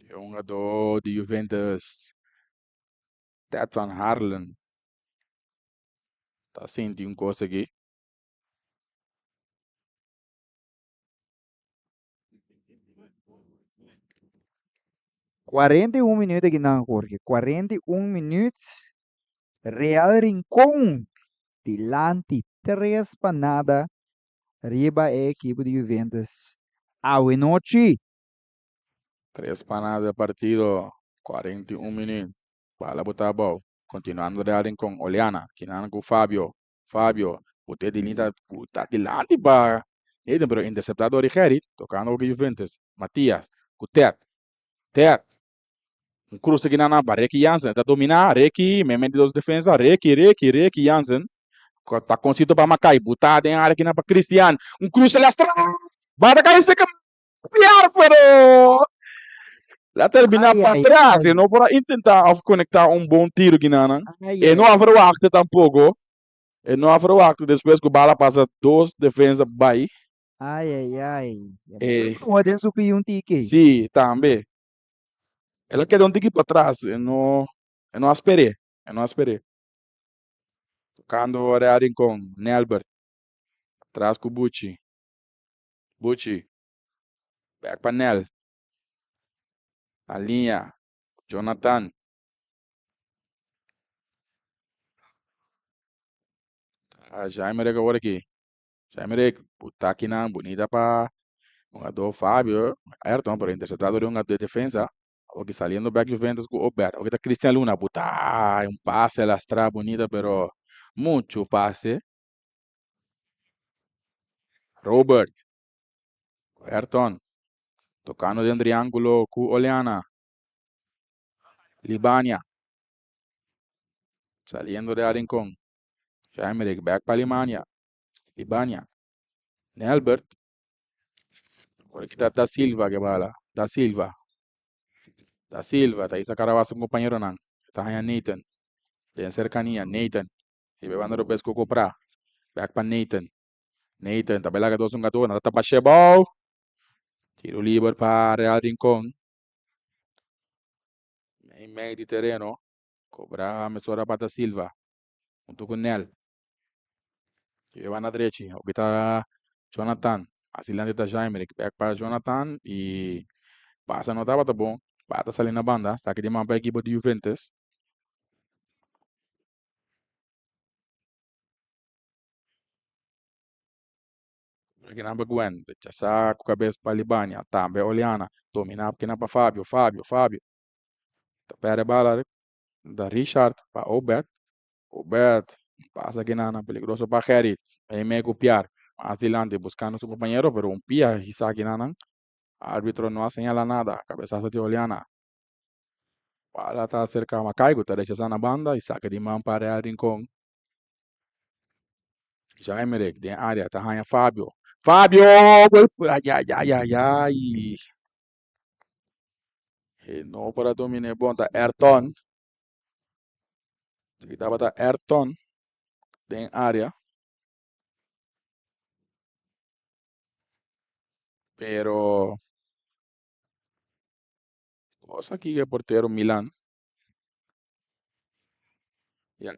Speaker 2: E hungadó di Juventus, Ted van Harlen, ta sinti un kos aki.
Speaker 1: 41 minuut akinan, Jorge. 41 minuut. Real Rincon dilanti 3-0 riba e ekipo di Juventus. Awe nochi.
Speaker 2: 3-0 partido, 41 minuut. Bala bota abou. Continuando Real Rincon, Oleana, kinan ku Fabio. Fabio, bote di linta, buta dilanti pa Nathan, pero interceptado di Gerrit, tocando ku Juventus. Matias, ku Ted. Ted. Un cruce kinan pa Ricky Jansen. Ta domina, Ricky, meimei di dos defensa. Ricky, Ricky, Ricky Jansen. Ta consito pa Makai, buta den area kinan pa Christian. Un cruce lastra. Bata kai seca Piar, pero la termina
Speaker 1: Ai,
Speaker 2: pa
Speaker 1: ai,
Speaker 2: atras.
Speaker 1: ai.
Speaker 2: E no por a intenta of conecta un bon tiro kinanan.
Speaker 1: Ai,
Speaker 2: E no
Speaker 1: ai.
Speaker 2: a verwachte tampoco. E no a verwachte despues ku bala pasa dos defensa bai.
Speaker 1: Ai, ai, ai.
Speaker 2: Eh.
Speaker 1: Como den su pie un tiki.
Speaker 2: Sí, tambe. El a keda un tiki pa atras. E no, e no a sper'é. E no a sper'é. Tocando Real Rincon, Nelbert. Tras cu Buchi. Buchi. Back pa Nel. Na liña. Jonathan. Ah, Jaime Rek awor aki. Jaime Rek, butakinan bunita pa hungador Fabio. Ayrton, pero interceptado di hungador de defensa. Awor aki saliendo back Juventus cu Obed. Awor aki ta Cristian Luna. Buta, un pase lastra bunita, pero mucho pase. Robert. Ayrton. Tocando den triángulo cu Oleana. Libania. Saliendo de Rincon. Jaime back pa Alemania. Libania. Nelbert. Awor aki ta Da Silva cu bala. Da Silva. Da Silva. Ta ahí saca su compañero nan. Ta ahí Nathan. Den cercanía. Nathan. Y banda robes cu Copra. Back pa Nathan. Nathan. Tambe laga dos hungador. Ta pa Shebao. Tiro liber pa Real Rincon. Mei mei di tereno. Cobra mesora pa Da Silva. Hunto cu Nel. Y banda drechi. Aki ta Jonathan. Asilante ta Jaime. Back pa Jonathan. Y pasa no tabata bon. Bata sali na banda. Saque di man pa ekipo di Juventus. Aki na Gwen. Rechasa cu cabes pa Libania. Tambe Oliana. Domina aki na pa Fabio. Fabio, Fabio. Ta perde bala da Richard pa Obed. Obed. Pasa aki na peligroso pa Gerrit. Ahí me copiar. Mas adelante buscando su compañero, pero un pia Isaac nanan. Arbitro no señala nada. Cabezazo de Oliana. Bala ta cerca Macaigo, ta rechazando na banda y saque di man pa Real Rincon. Jaime den area, ta haya Fabio. Fabio! Ay, ay, ay, ay, ay. E no por a domina bon, ta Ayrton. Tabata Ayrton den area. Pero cosa aki e portero Milan. Ya.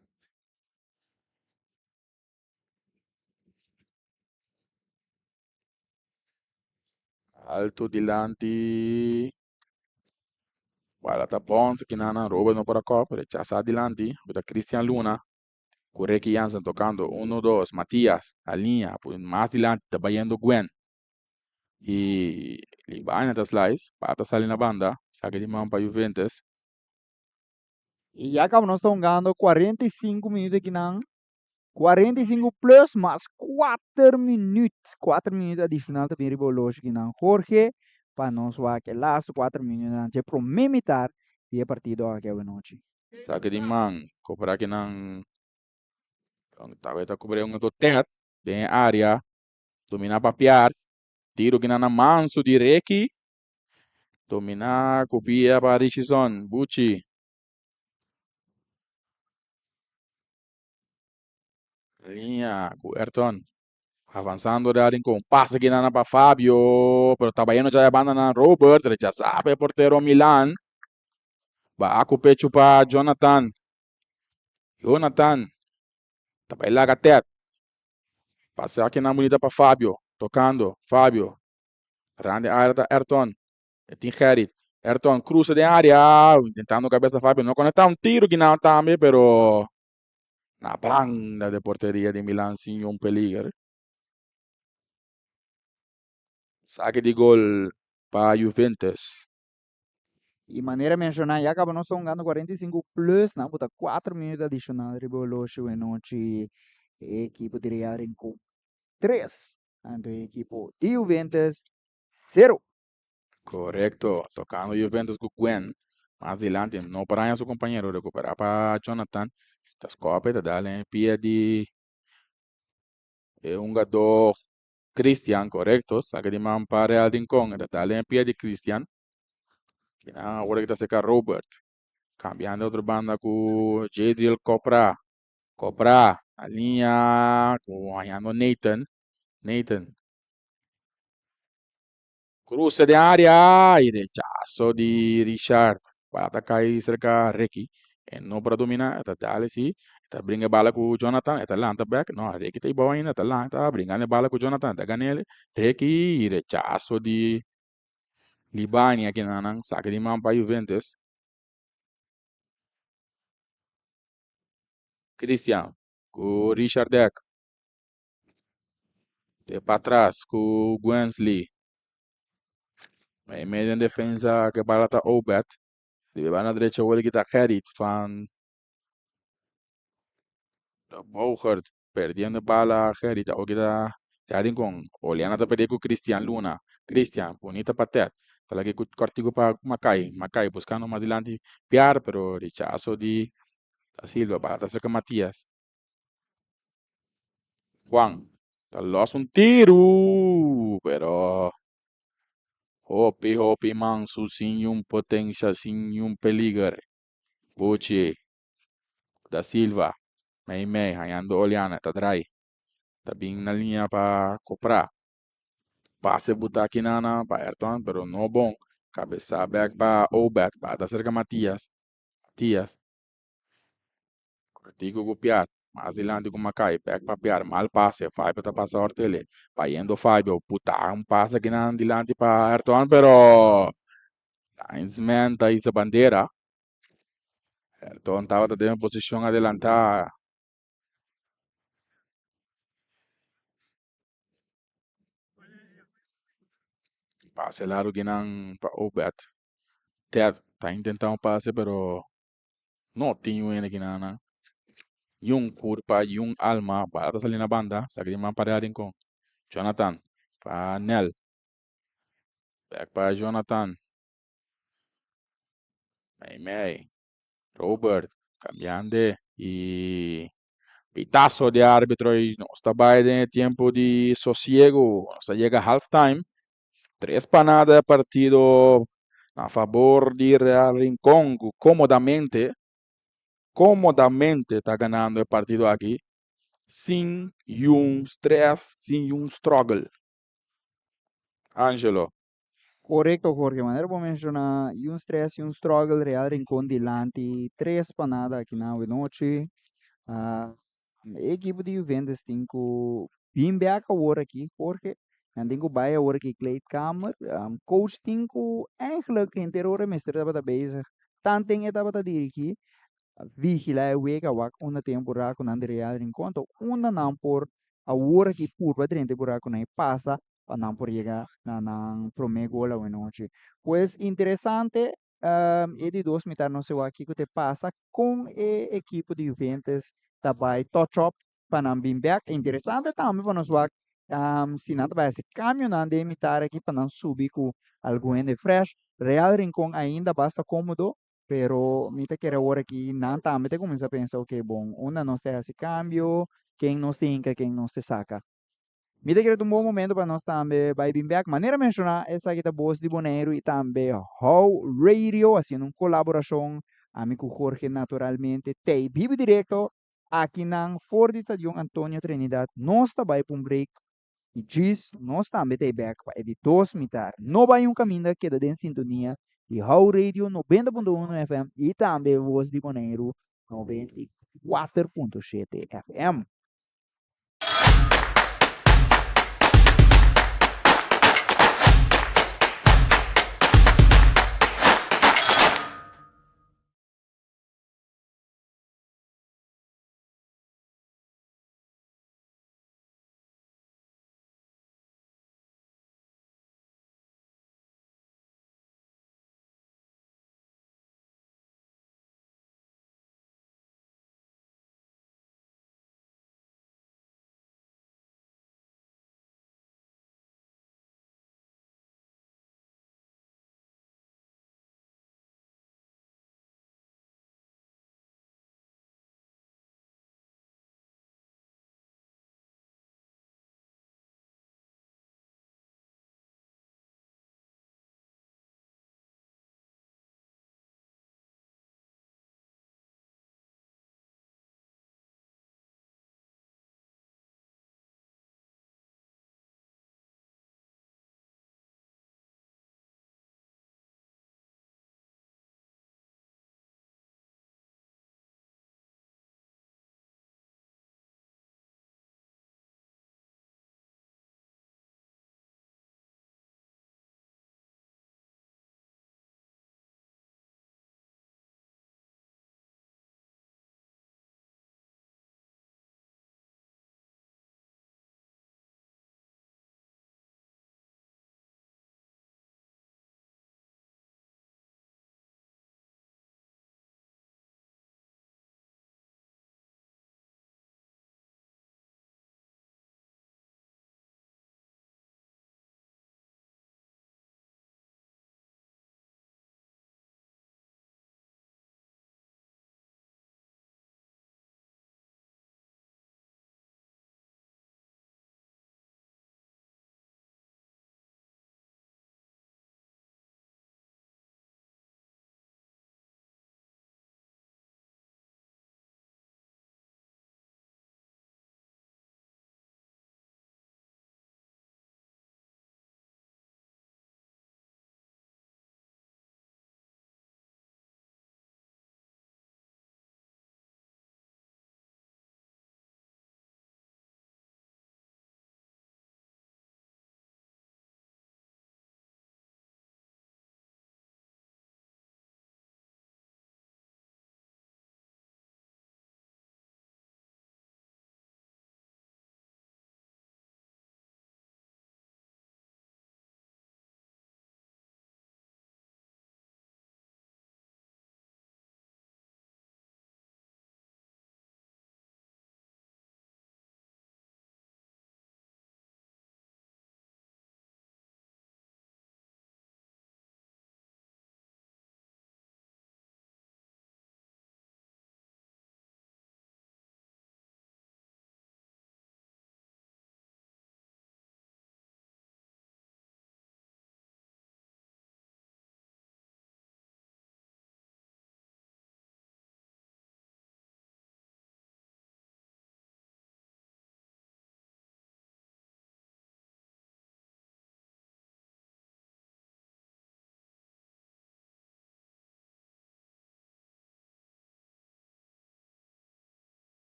Speaker 2: Alto dilanti. Bala ta bon, aki Robert no por a kop, rechasa adilanti. Ta Cristian Luna. Cu Ricky Jansen tocando. 1, 2. Matias. Na liña. Mas dilanti. Ta bayendo Gwen. Y Libania ta slice. Bata sali na banda. Saque di man pa Juventus.
Speaker 1: Y ya caba nos ta hungando 45 minuut aki nan. 45 plus mas 4 minuut. 4 minuut adicional tambe riba horloge aki nan. Jorge, pa nos wak e laatste 4 minuut nan. E prome mitar di e partido aki anochi.
Speaker 2: Saque di man. Cobra aki nan. Tabata ta cobra un tet den area. Domina pa Piar. Tiro aki nan na manso di Reki. Domina copia pa Richardson. Bucci. Liña cu Ayrton. Avanzando de Rincon. Pasa aki na pa Fabio. Pero ta bayendo ya banda na Robert. Rechasa e portero Milan. Ba cu pecho pa Jonathan. Jonathan. Ta bay laga Ted. Pasa aki na bunita pa Fabio. Tocando. Fabio. Rand di area ta Ayrton. Tin Gerrit. Ayrton cruza den area. Intentando cabeza Fabio. No conecta un tiro aki nan tambe, pero na banda di porteria di Milan sin ningun peliger. Saque di gol pa Juventus.
Speaker 1: Y manera menciona, ya caba nos ta hungando 45 plus, nan ta 4 minuut adicional riba horloge anochi ekipo di Real Rincon 3, anto ekipo di Juventus 0.
Speaker 2: Correcto. Tocando Juventus cu Gwen. Mas adelante, no por su compañero. Recupera pa Jonathan. Ta scope, ta dale pia di hungador Christian, correcto. Saque di man pa Real Rincon. Ta dale pia di Christian. Awor ta cerca Robert. Cambiando otro banda cu Jadriel Copra. Copra. Na liña. Cu Nathan. Nathan. Cruce den area y rechazo di Richard. Bala ta cay cerca Ricky. E no por a domina. Ta dale si. Ta bringa bala ku Jonathan, e ta lanta bek. No, Ricky ta ibou ainda, ta lanta, bringando e bala ku Jonathan, ta gan'é. Ricky, rechaso di Libani aki nan, saka di man pa Juventus. Christian ku Richard Deck. De patras ku Gwensley. Mei den defensa ku e bala ta Obed. Di banda derecha awor aki ta Gerrit van de Bogert. Perdiendo bala Gerrit. Awor aki ta Real Rincon. Oliana ta perde ku Christian Luna. Christian, bunita pa Ted. Ta lagi ku kortiku pa Makai. Makai buskando mas dilanti Piar, pero rechaso di Da Silva. Bala ta serka Matias. Juan ta los un tiru, pero hopi hopi mansu sin niun potencia, sin niun peliger. Buchi Da Silva, mei mei, hañando Oliana, ta drai. Ta bin na liña pa Copra. Pase buta aki nana pa Ayrton, pero no bon. Kabesa bek pa Obed, bata serka Matias. Matias. Kortiku ku Piar, mas dilanti ku Makai, bek pa Piar, mal pase, Fabio ta pasa Ortele, bayendo Fabio, buta un pase akinan dilanti pa Ayrton, pero linesman ta hisa bandera. Ayrton tabata den posishon adelantá. Pase largu akinan pa Obed. Ted ta intentá un pase, pero no tin un hende akinan. Niun kurpa, niun alma. Bala ta sali na banda. Saki di man pa Real Rincon. Jonathan pa Nel. Bek pa Jonathan. Mei mei. Robert cambiando y pitazo di arbitro y nos ta bay den e tempo di sosiego. Nos a yega halftime. 3-0 partido na fabor di Real Rincon, ku komodamente, komodamente ta ganando e partido aki sin niun stress, sin niun struggle. Angelo.
Speaker 1: Korekto, Jorge. Manera bo menshoná, niun stress, niun struggle, Real Rincon dilanti, 3-0 aki na anochi. E ekipo di Juventus tin ku bin bek awor aki, Jorge. Nan tin ku bai awor aki kleedkamer. Coach tin ku eigenlijk henter ora mester tabata bezig. Tanten e tabata dirigí, vigilá e wega wak unda tin e burakunan di Real Rincon. Anto unda nan por awor aki purba drenta e burakunan e pasa pa nan por yega na nan promé gol anochi. Pues interesante, e di dos mitar nos wak kiko te pasa kon e ekipo di Juventus ta bai touch up pa nan bin bek. Interesante tambe pa nos wak si nan ta bai hasi kambionan den mitar aki pa nan subi ku algun hende fresh. Real Rincon ainda basta kómodo, pero mi ta kere awor aki nan tambe ta kuminsá pensa, ok, bon, unda nos ta hasi kambio, ken nos ta hinka, ken nos ta saka. Mi ta kere un bon momento pa nos tambe bai bin bek. Manera menshoná, esaki ta Bos di Boneiru i tambe How Radio, hasiendo un kolaborashon ami ku Jorge naturalmente. Tei bibu direkto akinan for di Stadion Antonio Trinidad. Nos ta bai pa un break i djis nos tambe ta bek pa e di dos mitar. No bai un kaminda, keda den sintonia di How Radio 90.1 FM i tambe Bos di Boneiru 94.7 FM.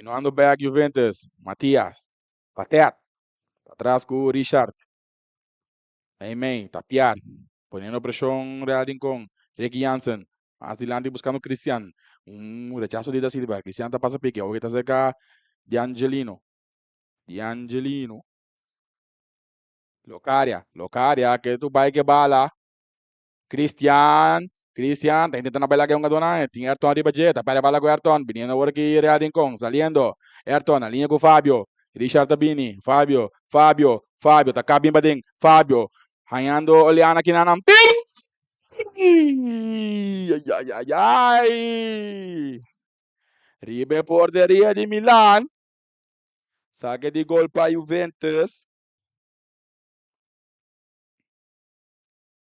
Speaker 2: Continuando back Juventus. Matias. Patet. Atras ku Richard. Meimei. Tapiar. Poniendo preshon Real Rincon. Ricky Jansen. Mas dilanti buscando Christian. Un rechazo di Da Silva. Christian ta pasa pique. Awor ta serka D'Angelino. D'Angelino. Locaria. Locaria. Ku tur bai ku bala. Christian. Christian. Ta intentando baila ku un Tin Ayrton riba dje. Ta perde bala ku Ayrton. Biniendo awor aki Real Rincon. Saliendo. Ayrton. Na liña ku Fabio. Richard Tabini. Fabio. Fabio. Fabio. Ta bin paden. Fabio. Hañando Oliana Kinanam. Ay, ay, ay, ay. Riba porteria di Milan. Sake di gol pa Juventus.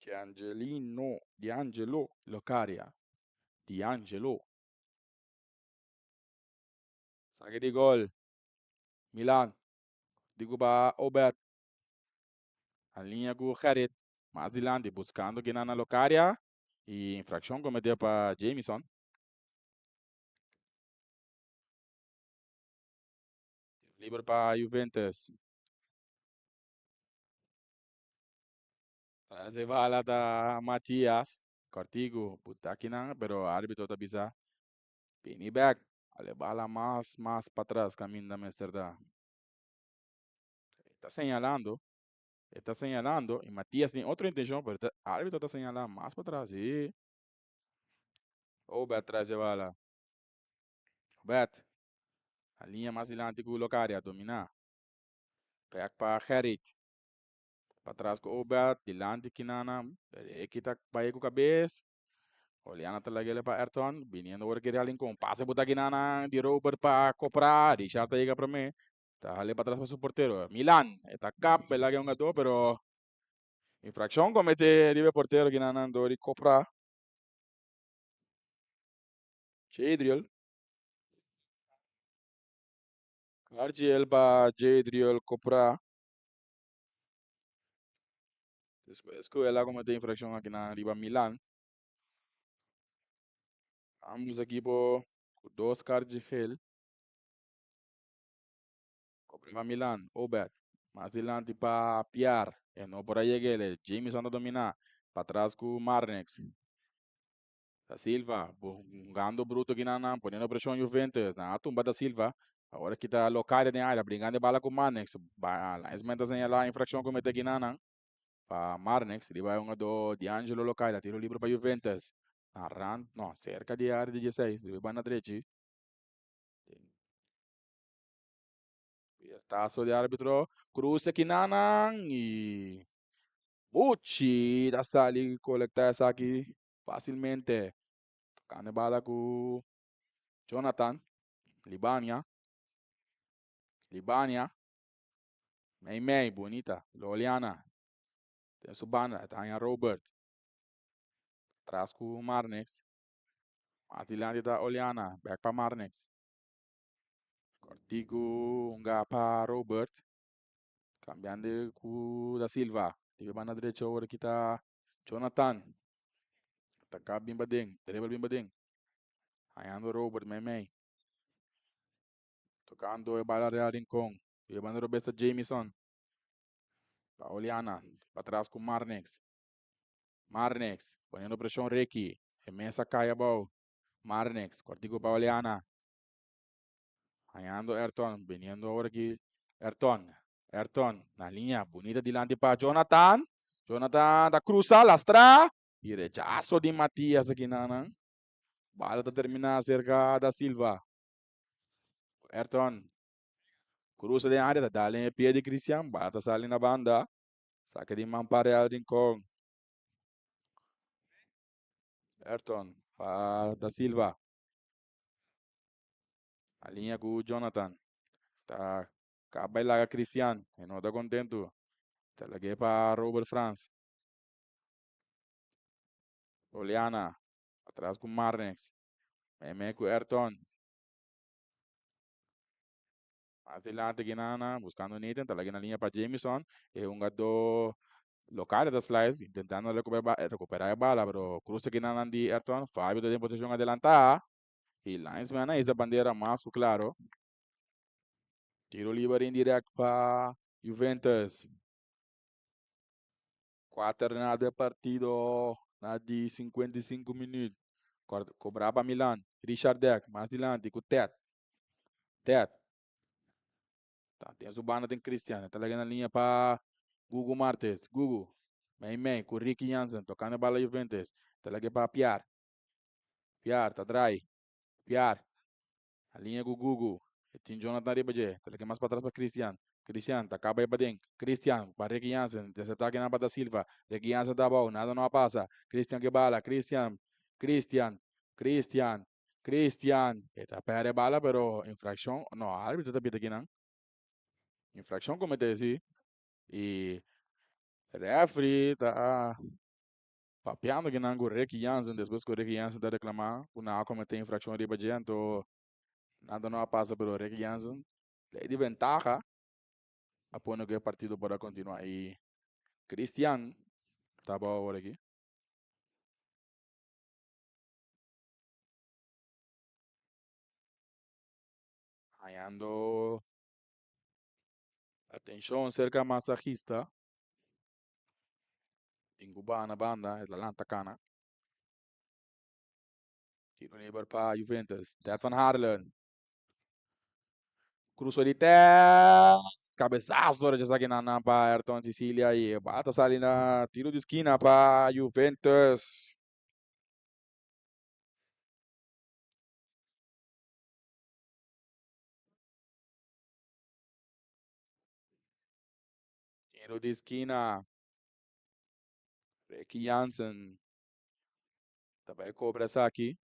Speaker 2: D'Angelino, D'Angelo, Locaria. D'Angelo. Sake di gol. Milan. Digo pa Obed. Na liña ku Gerrit. Mas dilanti buscando Kinana Locaria. I infrakshon kometí pa Jameson. Liber pa Juventus. E bala ta Matias. Cortigo, akinan, pero árbitro ta bisa. Bini back. Ale bala mas patras, kaminda mester ta. Ta señalando. Ta señalando. I Matias tin otro intenshon, pero árbitro ta señalando mas patras. I Obed tras e bala. Obed. Na liña mas dilanti ku Locaria, dominá. Back pa Gerrit. Patras ku Obed, dilanti Kinana. Aki ta bai ku kabes. Oliana ta lag'é pa Ayrton. Biniendo awor ku Real Rincon. Pase buta Kinana di Robert pa Copra. Richard ta yega promé. Ta hale patras pa su portero. Milan. Ta kap, el a laga un pero infrakshon kometé riba portero Kinana dor di Copra. Jadriel. Argiel pa Jadriel Copra. Despues ku el a kometé infrakshon aki na riba Milan. Ambos ekipo ku dos karchi gel. Copra pa Milan. Obed. Mas dilanti pa Piar. E no por a yega. Jameson ta dominá. Patras ku Marnex. Da Silva, jugando bruto aki na poniendo preshon Juventus. Na tumba Da Silva. Awor aki ta Locaria den área, bringando bala ku Marnex. Linesman ta señalá infrakshon kometé aki na pa Marnex. Riba un do D'Angelo Locaria, tiro liber pa Juventus. Na rand, no, serka di área di 16, riba banda drechi. Taso di árbitro, krus aki i Bucci ta sali kolektá esaki fásilmente. Tokando bala ku Jonathan. Libania. Libania. Mei Mei, bunita. Loliana. Den su banda, ta Robert. Tras ku Marnex. Mas dilanti ta Oliana, back pa Marnex. Cortigo hunga pa Robert. Kambiando ku Da Silva. Di banda drechi awor aki ta Jonathan. Ataká bin paden, dribble bin paden. Hañando Robert Mei Mei. Tokando e bala Real Rincon. Di banda robes ta Jameson. Pa Oliana. Patras ku Marnex. Marnex. Poniendo preshon Ricky. E mes a kai abou. Marnex. Cortigo pa Oliana. Hañando Ayrton. Biniendo awor aki Ayrton. Ayrton. Na liña. Bunita dilanti pa Jonathan. Jonathan ta krusa. Lastra. I rechaso di Matias aki na. Bala ta terminá serka Da Silva. Ayrton. Krusa den área. Dal den pia di Christian. Bala ta sali na banda. Saka di man pa Real Rincon. Ayrton. Pa Da Silva. Na liña ku Jonathan. Ta kaba laga Christian. E no ta kontentu. Ta lag'é pa Robert Frans. Oliana. Atras ku Marnex. Meme ku Ayrton. Mas dilanti Ginana, buscando Nathan, ta na liña pa Jameson. E hungadó lokal ta slice, intentando rekuperá e bala, pero krusa Ginana di Ayrton. Fabio ta den posishon adelantá. I linesman a hisa bandera mas klaro. Tiro liber indirect pa Juventus. 4 na de partido na di 55 minuut. Cobra pa Milan. Richard Deck, mas dilanti cu Ted. Ted. Ta den su banda den Christian. Ta laga na linea pa Gugu Martes. Gugu. Mei mei cu Ricky Jansen. Tocando bala Juventus. Ta laga pa Piar. Piar ta draai. Piar. Na linea cu Gugu. E tin Jonathan riba dje. Ta laga mas patras pa Christian. Christian ta caba e paden. Christian pa Ricky Jansen. Intercepta akinan pa Da Silva. Ricky Jansen ta abao. Nada no a pasa. Christian ke bala. Christian. Christian. Christian. Christian. E ta perde bala pero infraccion. No, arbitro ta pita akinan. Infraccion comete si. Y referee ta papiando akinan cu Ricky Jansen. Despues cu Ricky Jansen ta reclama cu nan a comete infraccion riba dje. Anto nada no a pasa pero Ricky Jansen ley di ventaha a pone cu e partido por a continua. Y Christian ta abao awor aki. Hañando atencion cerca masajista. Tin cu baha na banda, e ta lanta cana. Tiro liber pa Juventus. Ted van Harlen. Cruzo di Ted. Cabezazo rechazá kinan nan pa Ayrton Cecilia y bala ta sali na tiro di esquina pa Juventus. Tiro di esquina. Ricky Jansen ta bai cobra esaki.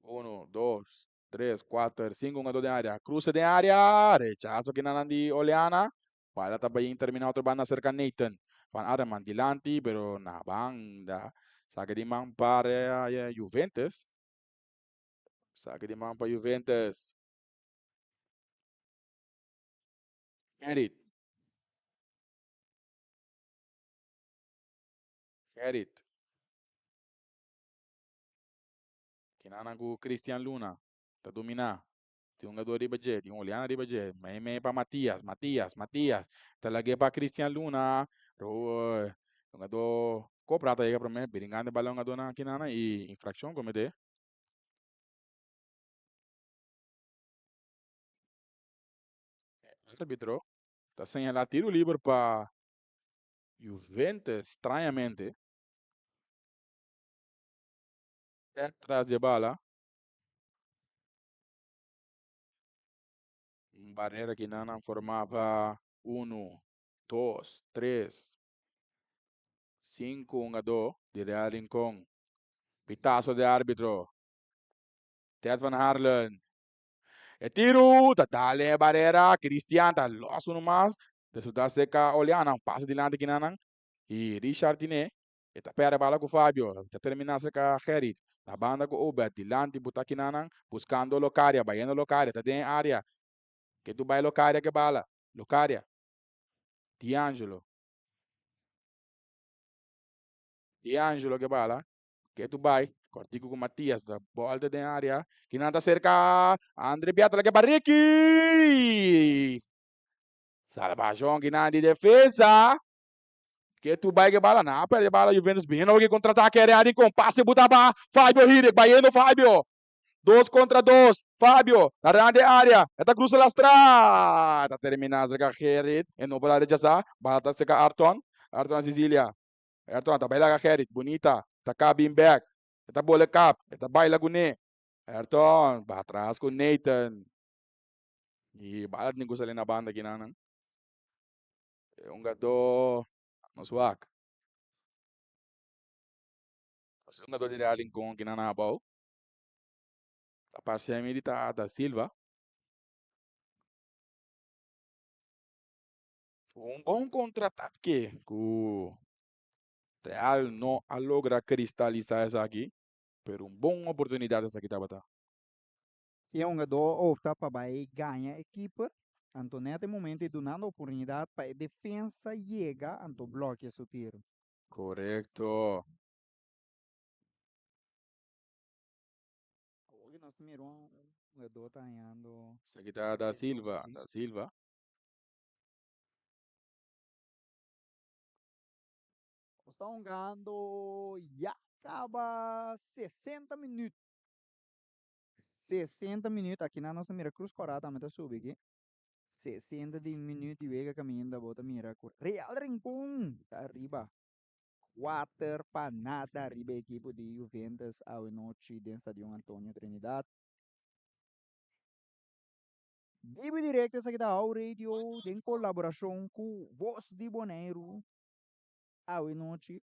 Speaker 2: Uno, dos, tres, cuater, cinco hungador den area. Cruce den area. Rechazo kinan di Oleana. Bala ta bai termina otro banda cerca Nathan. Van Arman dilanti, pero na banda. Saque di man pa Juventus. Saque di man pa Juventus. Gerrit. Gerrit. Kinanan ku Cristian Luna ta dominá. Tin un gadó riba dje, tin Julián riba dje. Mei mei pa Matias, Matias, Matias. Ta lag'é pa Cristian Luna. Un gadó Cobra ta yega promé, bringando e balon gadónan kinanan i infrakshon kometé. E árbitro ta señalá tiro liber pa Juventus strañamente. Ted tras di e bala. Un barrera ki nan a forma pa uno, dos, tres, sinku hungadó di Real Rincon. Pitazo di arbitro. Ted van Harlen. E tiru ta dal den e barrera. Christian ta los uno mas. Resulta seca Oleana. Un pase dilanti kinanan. Y Richard tine. E ta perde bala ku Fabio. Ta terminá serka Gerrit. Na banda ku Obed. Dilanti buta kinanan. Buskando Locadia. Bayendo Locadia. Ta den e área. Ke tu bai Locadia ke bala. Locadia. D'Angelo. D'Angelo ke bala. Ke tu bai. Kòrtiku ku Matias. Ta bòlta den área. Kinan ta serka Andre Piatra ke pa Ricky. Salbashon kinan di defensa. Ke tu bai ke bala na perde bala Juventus bini nobo ke kontra-atake Real Rincon pase buta pa Fabio Hirik bayendo Fabio dos kontra dos Fabio na rand de area e ta krusa lastra ta termina serka Gerrit e no por a rechasa bala ta serka Arton Arton Cecilia Arton ta bai laga Gerrit bunita ta kap bin bek e ta bole kap e ta baila kune Arton patras ku Nathan i bala tin ku sali na banda kinan nan. E hungadó nos wak. Nos hungadó di Real Rincon kinan nan abou. Ta parse mi di ta Da Silva. Un bon contraataque ku Real no a logra kristalisá esaki, pero un bon oportunidat esaki tabata.
Speaker 1: Si e hungadó opta pa bai gaña e keeper, anto net e momento e dunando oportunidat pa e defensa yega anto blòkia su tiro.
Speaker 2: Korekto.
Speaker 1: Awor nos ta. mira un hungadó ta hañando
Speaker 2: Esaki ta Da Silva, Da Silva.
Speaker 1: Nos ta hungando ya kaba 60 minüt. 60 minüt, akinan nos ta mira Cruz Kòrá tambe ta subi aki. 60 di minüt di wega kaminda bo ta mira ku Real Rincon ta ariba 4-0 riba e ekipo di Juventus awe nochi den Stadion Antonio Trinidad. Bibu directo esaki ta How Radio den kolaborashon ku Voz di Boneiru awe nochi.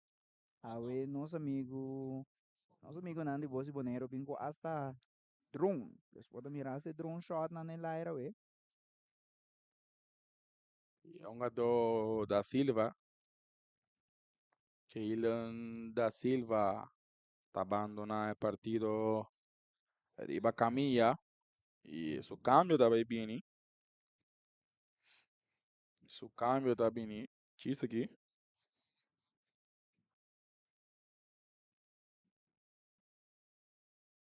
Speaker 1: Awe nos amigu nos amigunan di Voz di Boneiru bin ku asta drone. Dus bo ta mira asta e drone shotnan den laira awe.
Speaker 2: E hungadó Da Silva, Keylan Da Silva ta bandoná e partido riba camilla y su cambio ta bay bini. Su cambio ta bini. Chis aki.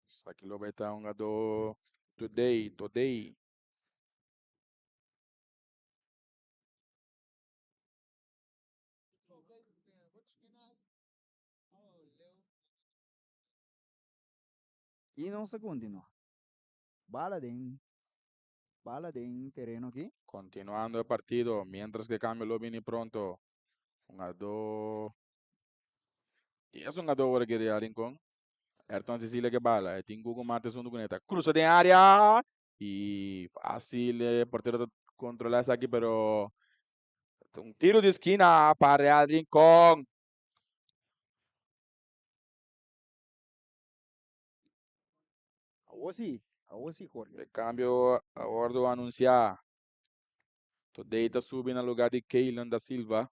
Speaker 2: Esaki lo bay ta hungadó Today, Today.
Speaker 1: I nos ta kontinuá. Bala den, bala den tereno aki.
Speaker 2: Kontinuando e partido, miéntras ku e kambio lo bini pronto. Hungadó, dies hungadó ora ki Real Rincon. Ayrton Cecilia ke bala, e tin Gugu Martes huntu kuné. Ta krusa den área i fásil e portero ta kontrolá esaki pero ta un tiro di skina pa Real Rincon.
Speaker 1: Awor sí, awor sí, Jorge.
Speaker 2: E cambio a wordo anuncia. Today ta subi na lugar di Keylon da Silva.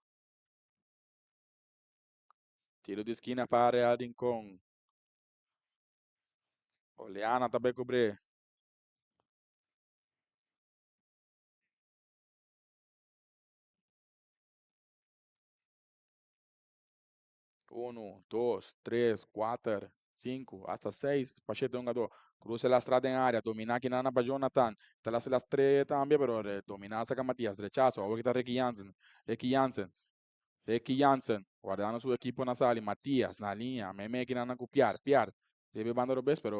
Speaker 2: Tiro di esquina pa Real Rincon. Oleana ta bay cubre. Uno, dos, tres, kuater, sinku, hasta seis pa shete hungadó. Cruza lastra den área, dominá kinana pa Jonathan. Ta lasa lastre tambe, pero dominá saka Matias. Rechazo, awor kita Ricky Jansen. Ricky Jansen. Ricky Jansen, wardando su ekipo na sali. Matias na liña, meimei kinana ku Piar. Piar debe banda robes, pero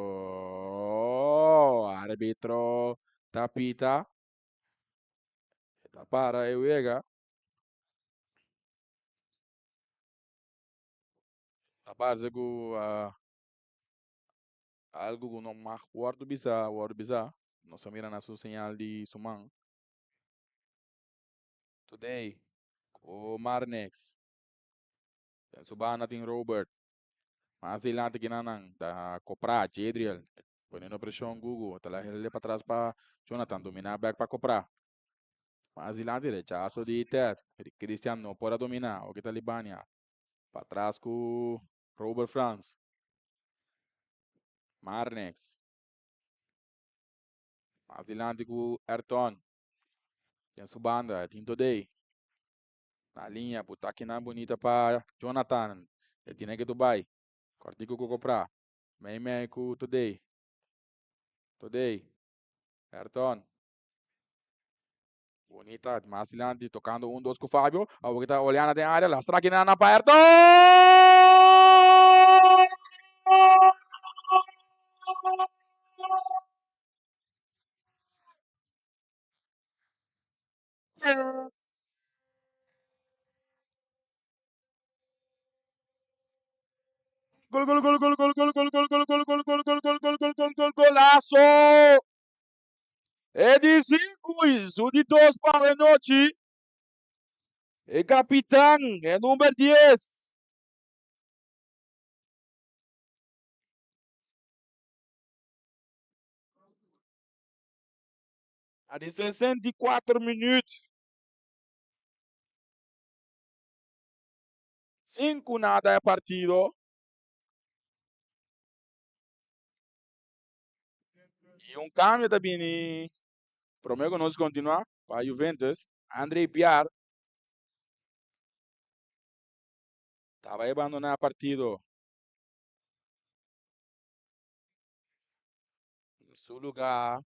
Speaker 2: arbitro ta pita. Ta para e wega. Ta parse ku algu ku no mag wòrdu bisá, wòrdu bisá. Nos a mira na su señal di su man. Today ku Marnix. Den su banda tin Robert. Mas dilanti kinanan ta Koprá, Jadriel. Poniendo preshon Gugu. Ta laga hel patras pa Jonathan. Dominá bèk pa Koprá. Mas dilanti rechaso di Ted. Christian no por a dominá. Oke ta Libania. Patras ku Robert Frans. Marnix. Mas dilanti ku Ayrton. Den su banda tin Todey. Na liña butakinan bunita pa Jonathan. E tine ke Dubai. Kòrtiku ku Koprá. Mei mei ku Todey. Todey. Ayrton. Bonita, mas dilanti, tocando un, dos cu Fabio. Awor ta Oleana den área, lastra Kinana pa Ayrton! Gol, gol, gol, gol, gol, gol, gol, gol, gol, gol, gol, gol, gol, gol, gol, gol, gol, gol, golazo! E di sinku i su di dos pa anochi. E kapitan, e number 10. A di 64 minuut. 5-0 e partido. Y un cambio ta bini prome cu nos continua pa Juventus. André Piar ta bay abandona partido. Su lugá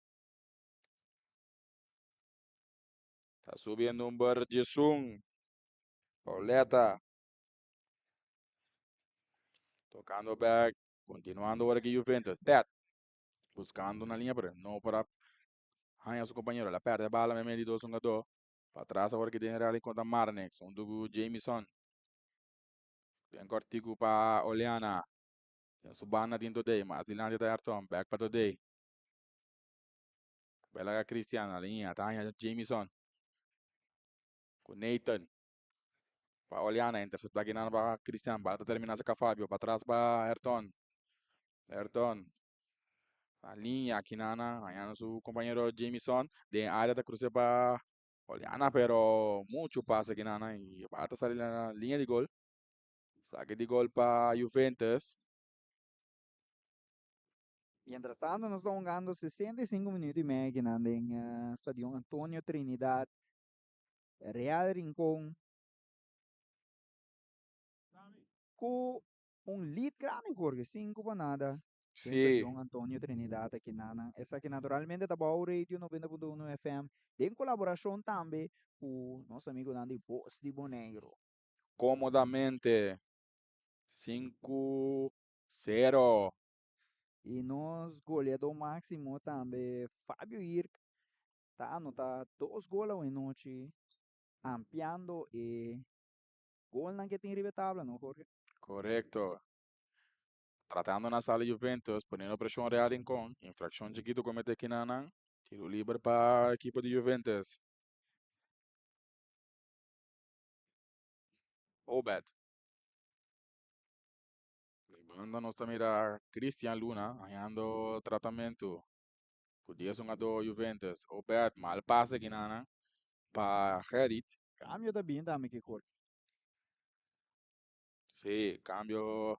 Speaker 2: ta subi e number 11, Pauletta. Tocando back, continuando ora ki Juventus. Ted, buscando na liña, pero no por a haña su compañero. El a perde bala meimei di dos hungadó. Patras awor ki den Real kontra Marnix, huntu ku Jamison. Den kòrtiku pa Oleana. Den su banda tin Todey, mas dilanti ta Ayrton, bèk pa Todey. Bèlaga Christian na liña, ta haña Jamison. Ku Nathan. Pa Oleana, intercepta kinan pa Christian. Bala ta termina saka Fabio, patras pa Ayrton. Ayrton. Na liña kinana, hañando su compañero Jamison. Den área ta cruce pa Oleana, pero mucho pase kinana y bala ta sali na liña di gol. Saque di gol pa Juventus.
Speaker 1: Mientras tanto, nos ta hungando 65 minuut y medio akinan den Stadion Antonio Trinidad, Real Rincon, cu un lead grandi, Jorge, 5-0 den Stadion Antonio Trinidad akinan. Esaki naturalmente ta Bou Radio 90.1 FM, den colaboracion tambe cu nos amigonan di Voz di Boneiro.
Speaker 2: Cómodamente 5-0.
Speaker 1: Y nos goleador máximo tambe, Fabio Irk, ta anota dos gol anochi, ampliando e golnan cu tin riba tabla, no, Jorge?
Speaker 2: Correcto. Tratando na sala Juventus, poniendo presion Real Rincon. Infraccion chikito comete akinan. Tiro liber pa ekipo di Juventus. Obed. Banda nos ta mira Christian Luna hañando tratamento. Ku 10 hungadó Juventus. Obed, mal pase akinan pa Gerrit.
Speaker 1: Cambio ta bin tambe aki, Jorge.
Speaker 2: Si, cambio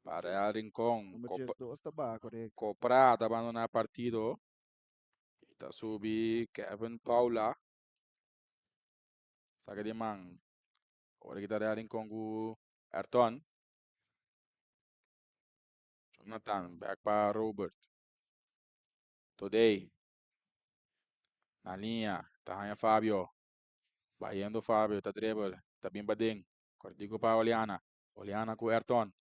Speaker 2: pa Real Rincon.
Speaker 1: Number 2 ta baha, correcto.
Speaker 2: Copra ta abandona partido. Ta subi Kevin Paula. Saque di man. Awor aki ta Real Rincon ku Ayrton. Jonathan, back pa Robert. Today. Na liña, ta haña Fabio. Bayendo Fabio, ta dribble. Ta bin paden. Kòrtiku pa Oliana. Oliana ku Ayrton.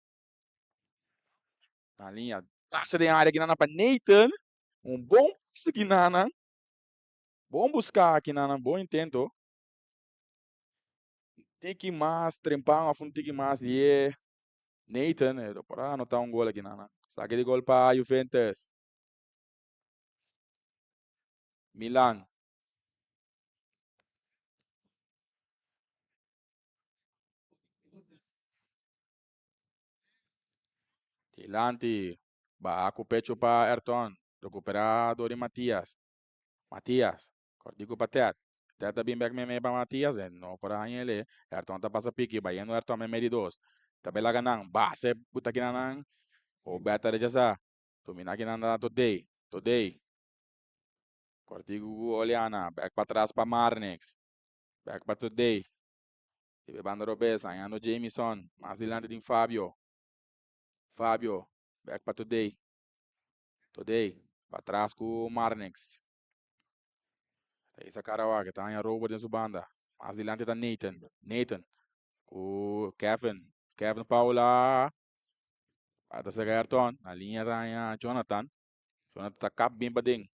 Speaker 2: Na liña. Pase den área akinan pa Nathan. Un bon pase akinan. Bon buska akinan, bon intento. Tiki mas trempan òf un tiki mas di Nathan e lo por a anotá un gol akinan. Sake di gol pa Juventus. Milan. Dilanti, baha ku pecho pa Ayrton. Recuperá dor di Matias. Matias, kòrtiku pa Ted. Ted ta bin bèk meimei pa Matias, e no por a haña el'e. Ayrton ta pasa piki, bayendo Ayrton meimei di dos. Ta bai laga nan, base buta kinan nan. Obed ta rechasá. Dominá kinan ta Todey. Todey. Kòrtiku ku Oliana, bèk patras pa Marnix. Bèk pa Todey. Riba e banda robes, hañando Jamison. Mas dilanti tin Fabio. Fabio, bèk pa Todey. Todey, patras ku Marnix. Ta isa Karawak, e ta haña Robert den su banda. Mas dilanti ta Nathan. Nathan ku Kevin. Kevin Paula. Ta seka Ayrton. Na liña ta haña Jonathan. Jonathan ta kap bin paden.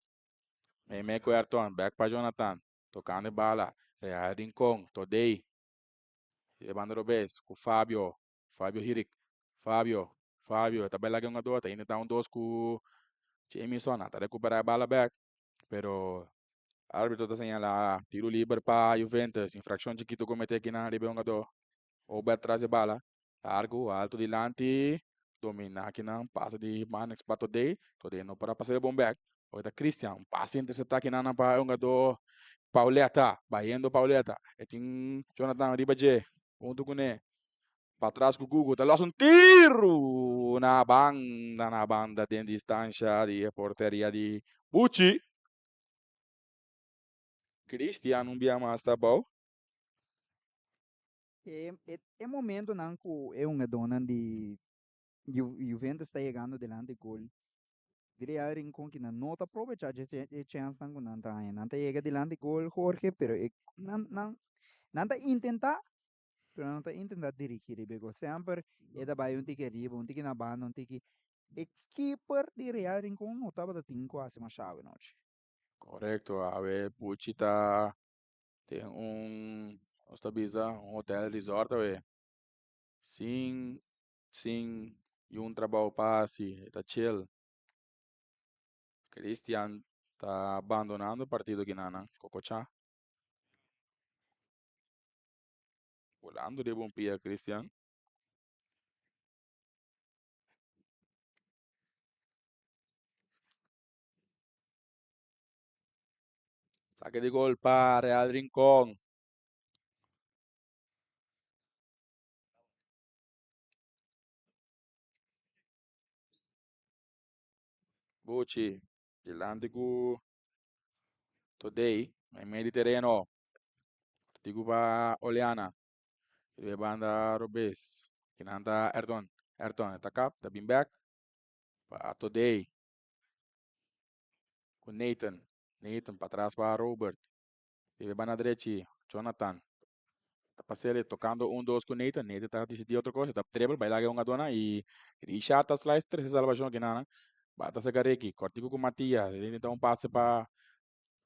Speaker 2: Meimei ku Ayrton. Bèk pa Jonathan. Tokando e bala. Real Rincon. Todey. E banda robes ku Fabio. Fabio Hirik. Fabio. Fabio ta bai laga un hungador. Ta intentá un dos ku Jamison. Ta rekuperá e bala bèk. Pero árbitro ta señalá tiro liber pa Juventus. Infrakshon chikitu kometé akinan riba e hungador. Obed tras e bala. Largu, alto dilanti. Dominá akinan. Pase di Marnix pa Todey. Todey no por a pasa e bon bèk. Ora ta Christian. Un pase interseptá akinan pa e hungador Pauletta. Bayendo Pauletta. E tin Jonathan riba dje. Huntu kuné. Patras ku Gugu ta los un tiru na banda, na banda den distansha di e porteria di Buchi. Christian un bia mas ta bou.
Speaker 1: E momentonan ku e hungadónan di Juventus ta yegando delante gol. Di Real Rincon ku nan no ta aprovechá e chènsnan ku nan ta haña. Nan ta yega dilanti gol, Jorge, pero e nan ta intentá, pero nan no ta intentá dirigí riba e gol. Semper e ta bai un tiki ariba, un tiki na banda, un tiki. E keeper di Real Rincon no tabata tin ku hasi masha awenochi.
Speaker 2: Korekto, awe Buchi ta den un, nos ta bisa, un hotel resort awe. Sin un trabou pa hasi, e ta chill. Christian ta abandonando e partido akinan, Kokochá. Volando riba un pia Christian. Saque di gol pa Real Rincon. Buchi, dilanti ku Today, meimei di tereno. Diku pa Oleana. Riba e banda robes. Kinan ta Ayrton. Ayrton e ta kap, ta bin bek pa Today. Ku Nathan. Nathan patras pa Robert. Riba e banda drechi, Jonathan. Ta pasele tocando un dos cu Nathan. Nathan ta decidi otro cosa. Ta dribble, bai laga e hungadornan y Richard ta slice trece salvacion aki nan. Bata saca Ricky. Cortico cu Matias. E intenta un pase pa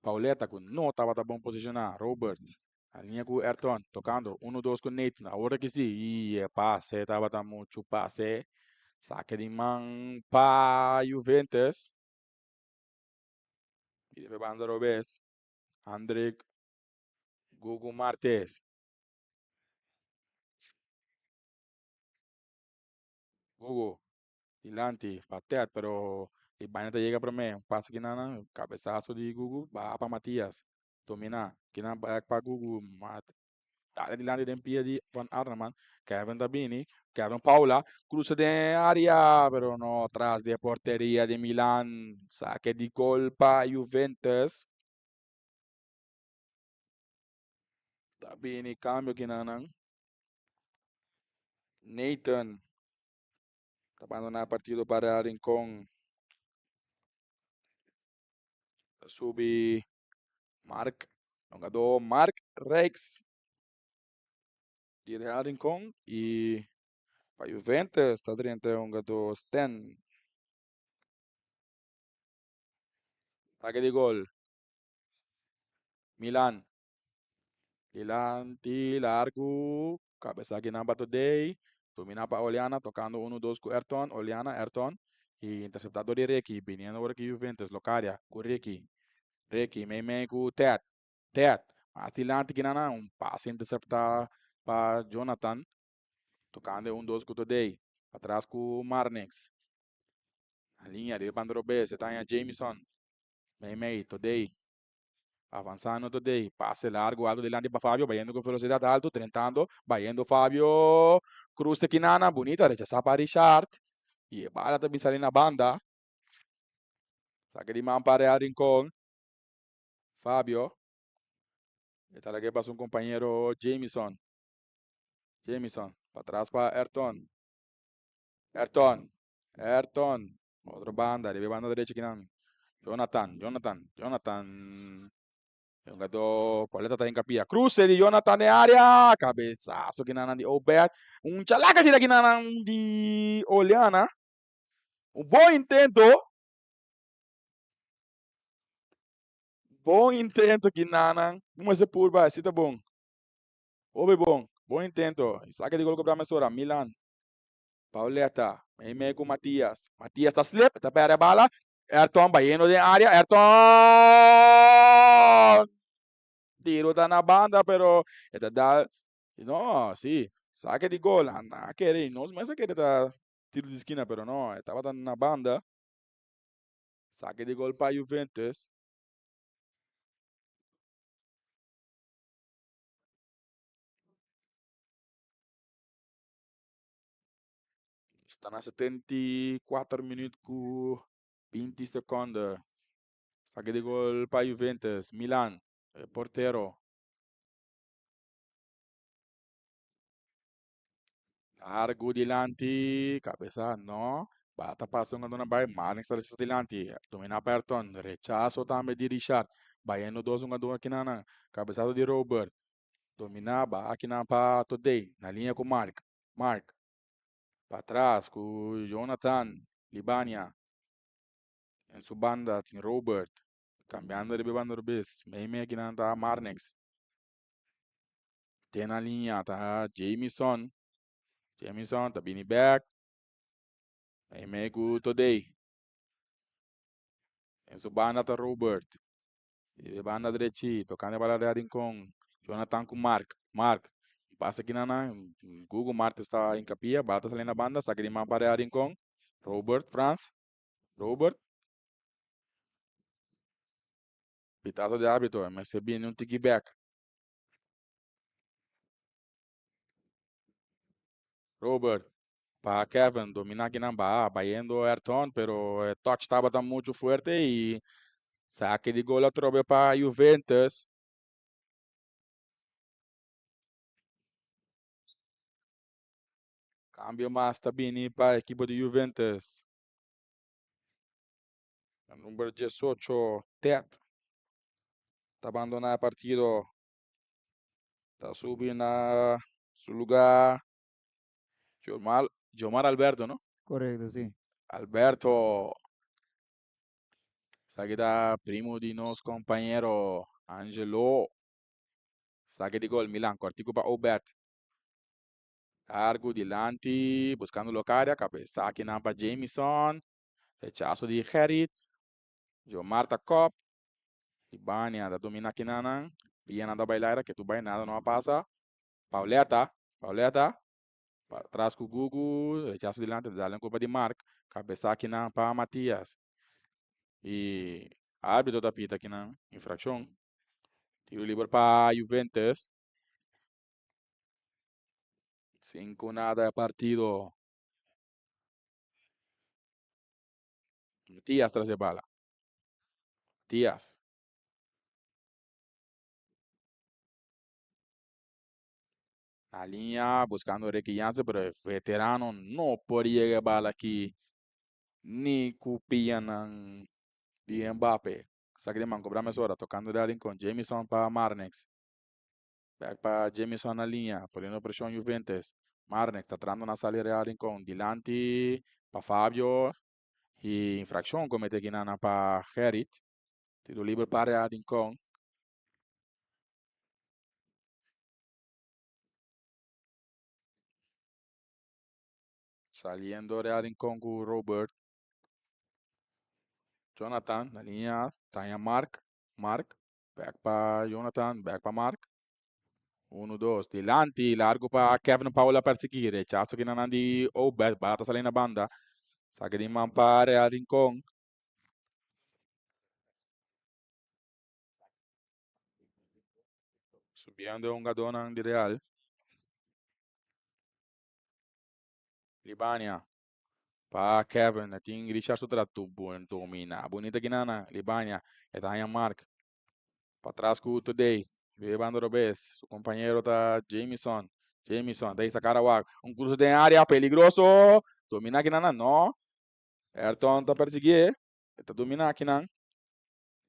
Speaker 2: Pauletta cu no tabata bon posiciona. Robert. A linea cu Ayrton. Tocando uno dos cu Nathan. Awor aki si. Y e pase tabata mucho pase. Saque di man pa Juventus. Y debe banda robes. Andrick Gugu Martes. Gugu dilanti pa Ted pero e baina ta yega prome. Un pase kinan cabezazo di Gugu baha pa Matias. Domina kinan back pa Gugu. Dale dilanti den pia di Van Arneman. Kevin ta bini. Kevin Paula cruza den area pero no tras di e porteria di Milan. Saque di gol pa Juventus. Ta bini cambio kinanan. Nathan ta bandona partido pa Real Rincon. Ta subi Mark, hungador Mark Rijks di Real Rincon y pa Juventus ta drenta hungador Sten. Saque di gol. Milan. Dilanti largu. Cabeza akinan pa Today. Domina pa Oliana. Tocando 1-2 cu Ayrton. Oliana, Ayrton. Y intercepta door di Ricky. Biniendo ora ki Juventus. Locadia cu Ricky. Ricky mei mei cu Ted. Ted. Mas dilanti kinan un pase intercepta pa Jonathan. Tocando 1-2 cu Today. Atras cu Marnix. Na linea riba banda robes. E ta haña Jameson. Mei mei, Today. Avanzando Today. Pase largo alto dilanti pa Fabio. Bayendo cu velocidad alto. Drentando. Bayendo Fabio. Cruz de Kinana. Bonita. Rechazá pa Richard. Y e bala ta bin sali na banda. Saque di man pa Real Rincon. Fabio. E ta lag'é pa su compañero Jameson. Jameson. Patras pa Ayrton. Ayrton. Ayrton. Otro banda, riba e banda derecho kinan. Jonathan, Jonathan, Jonathan. E hungadó Pauleta ta hincapia. Cruce di Jonathan den área. Cabezazo kinanan di Obed. Un chalaca tira kinanan di Oleana. Un bon intento. Bon intento kinanan. Un mester purba, si ta bon. Hopi bon. Bon intento. Saque di gol cobra mesora. Milan. Pauleta, meimei ku Matias. Matias ta slip, ta perde bala. Ayrton bayendo den area. Ayrton! Tiro ta na banda, pero e ta dal. No, si. Saque di gol. A kere, nos mes a kere ta tiro di skina, pero no, e tabata na banda. Saque di gol pa Juventus. Sta na 74 minuut ku 20 sekonde. Saque di gol pa Juventus. Milan, e portero. Largo dilanti, cabeza no. Bata pasa un na bai, Marnix ta rechasa dilanti, domina pa Ayrton, rechaso tambe di Richard, bayendo dos hungadó aki nan, kabesazo di Robert, domina ba aki nan pa Today, na liña ku Mark, Mark, patras ku Jonathan, Libania, en su banda tin Robert, kambiando riba e banda robes, mei mei aki nan ta Marnix, te na liña ta Jamison, Jamison ta bini bek, Meimei ku Today. En su banda ta Robert. I e banda drechi, tokando e bala den Rincon. Jonathan ku Mark. Mark. Pasa aki nan nan. Gugu Martes ta hinkapia. Bala ta sali na banda. Saki di man pa Real Rincon. Robert Frans. Robert. Pitazo di arbitro. E mester bini un tiki bek. Robert pa Kevin domina kinan ba bayendo Ayrton pero e touch tabata mucho fuerte y saque di gol atrobe pa Juventus. Cambio mas ta bini pa ekipo di Juventus. Number 18 Ted ta abandona e partido. Ta subi na su lugar Jomar, Jomar Alberto, no?
Speaker 1: Correcto, sí.
Speaker 2: Alberto. Esaki ta primo di nos compañero Angelo. Saque di gol Milan, cortico pa Obed. Largo dilanti, buscando Locadia, cabeza aki nan pa Jamison. Rechazo di Gerrit. Jomar ta kop. Ibania ta domina kinanan. Pianan ta bailaira, ke tu bai nada no a pasa. Pauleta, Pauleta. Patras ku Gugu, rechazo dilanti, dale un culpa di Mark. Cabeza kinan pa Matias. Y arbitro ta pita kinan, infraccion. Tiro liber pa Juventus. 5-0 e partido. Matias tras e bala. Matias. Na liña buscando Ricky Jansen, pero e veterano no por yega e bala aki ni ku pianan di Mbappe. Saki di man cobra mesora, tocando de Rincon. Jamison pa Marnix. Back pa Jamison na liña, poniendo presión Juventus. Marnix ta trando na sali Real Rincon. Dilanti pa Fabio. Y infracción comete kinan pa Gerrit. Tiro liber pa Real Rincon. Saliendo Real Rincon ku Robert. Jonathan na liña. Tanya Mark. Mark. Back pa Jonathan. Back pa Mark. 1, 2. Dilanti. Largo pa Kevin Paula perseguir. Rechazo kinan di Obed. Bala ta sali na banda. Saque di man pa Real Rincon. Subiendo un hungadónan di Real. Libania. Pa Kevin. Tin Richard su tras. Domina. Bunita kinana. Libania. E ta haña Mark. Patras ku Today. Riba banda robes. Su compañero ta Jamison. Jamison. Ta saca wak. Un cruce den área. Peligroso. Domina kinana. No. Ayrton ta persiguié. Ta domina kinan.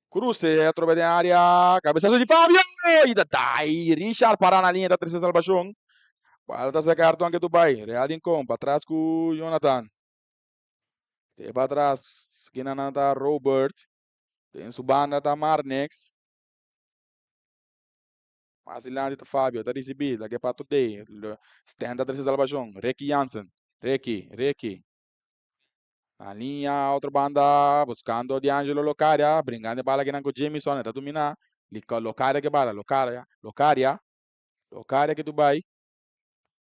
Speaker 2: Cruce atrobe den área. Cabezazo di Fabio. Y ta dai. Richard para na liña. Ta trese salvación. Bala ta saca Ayrton ke Dubai. Real Rincon. Patras ku Jonathan. Te patras. Kinana ta Robert. Den su banda ta Marnix. Mas dilanti ta Fabio. Ta recibi. Lage pa Today. Stan ta trese salvación. Ricky Jansen. Ricky. Ricky. Na liña, otro banda, buscando D'Angelo Locadia, bringando e bala kinan ku Jamison, e ta domina. Locadia ke bala, Locadia, Locadia, Locadia ke Dubai.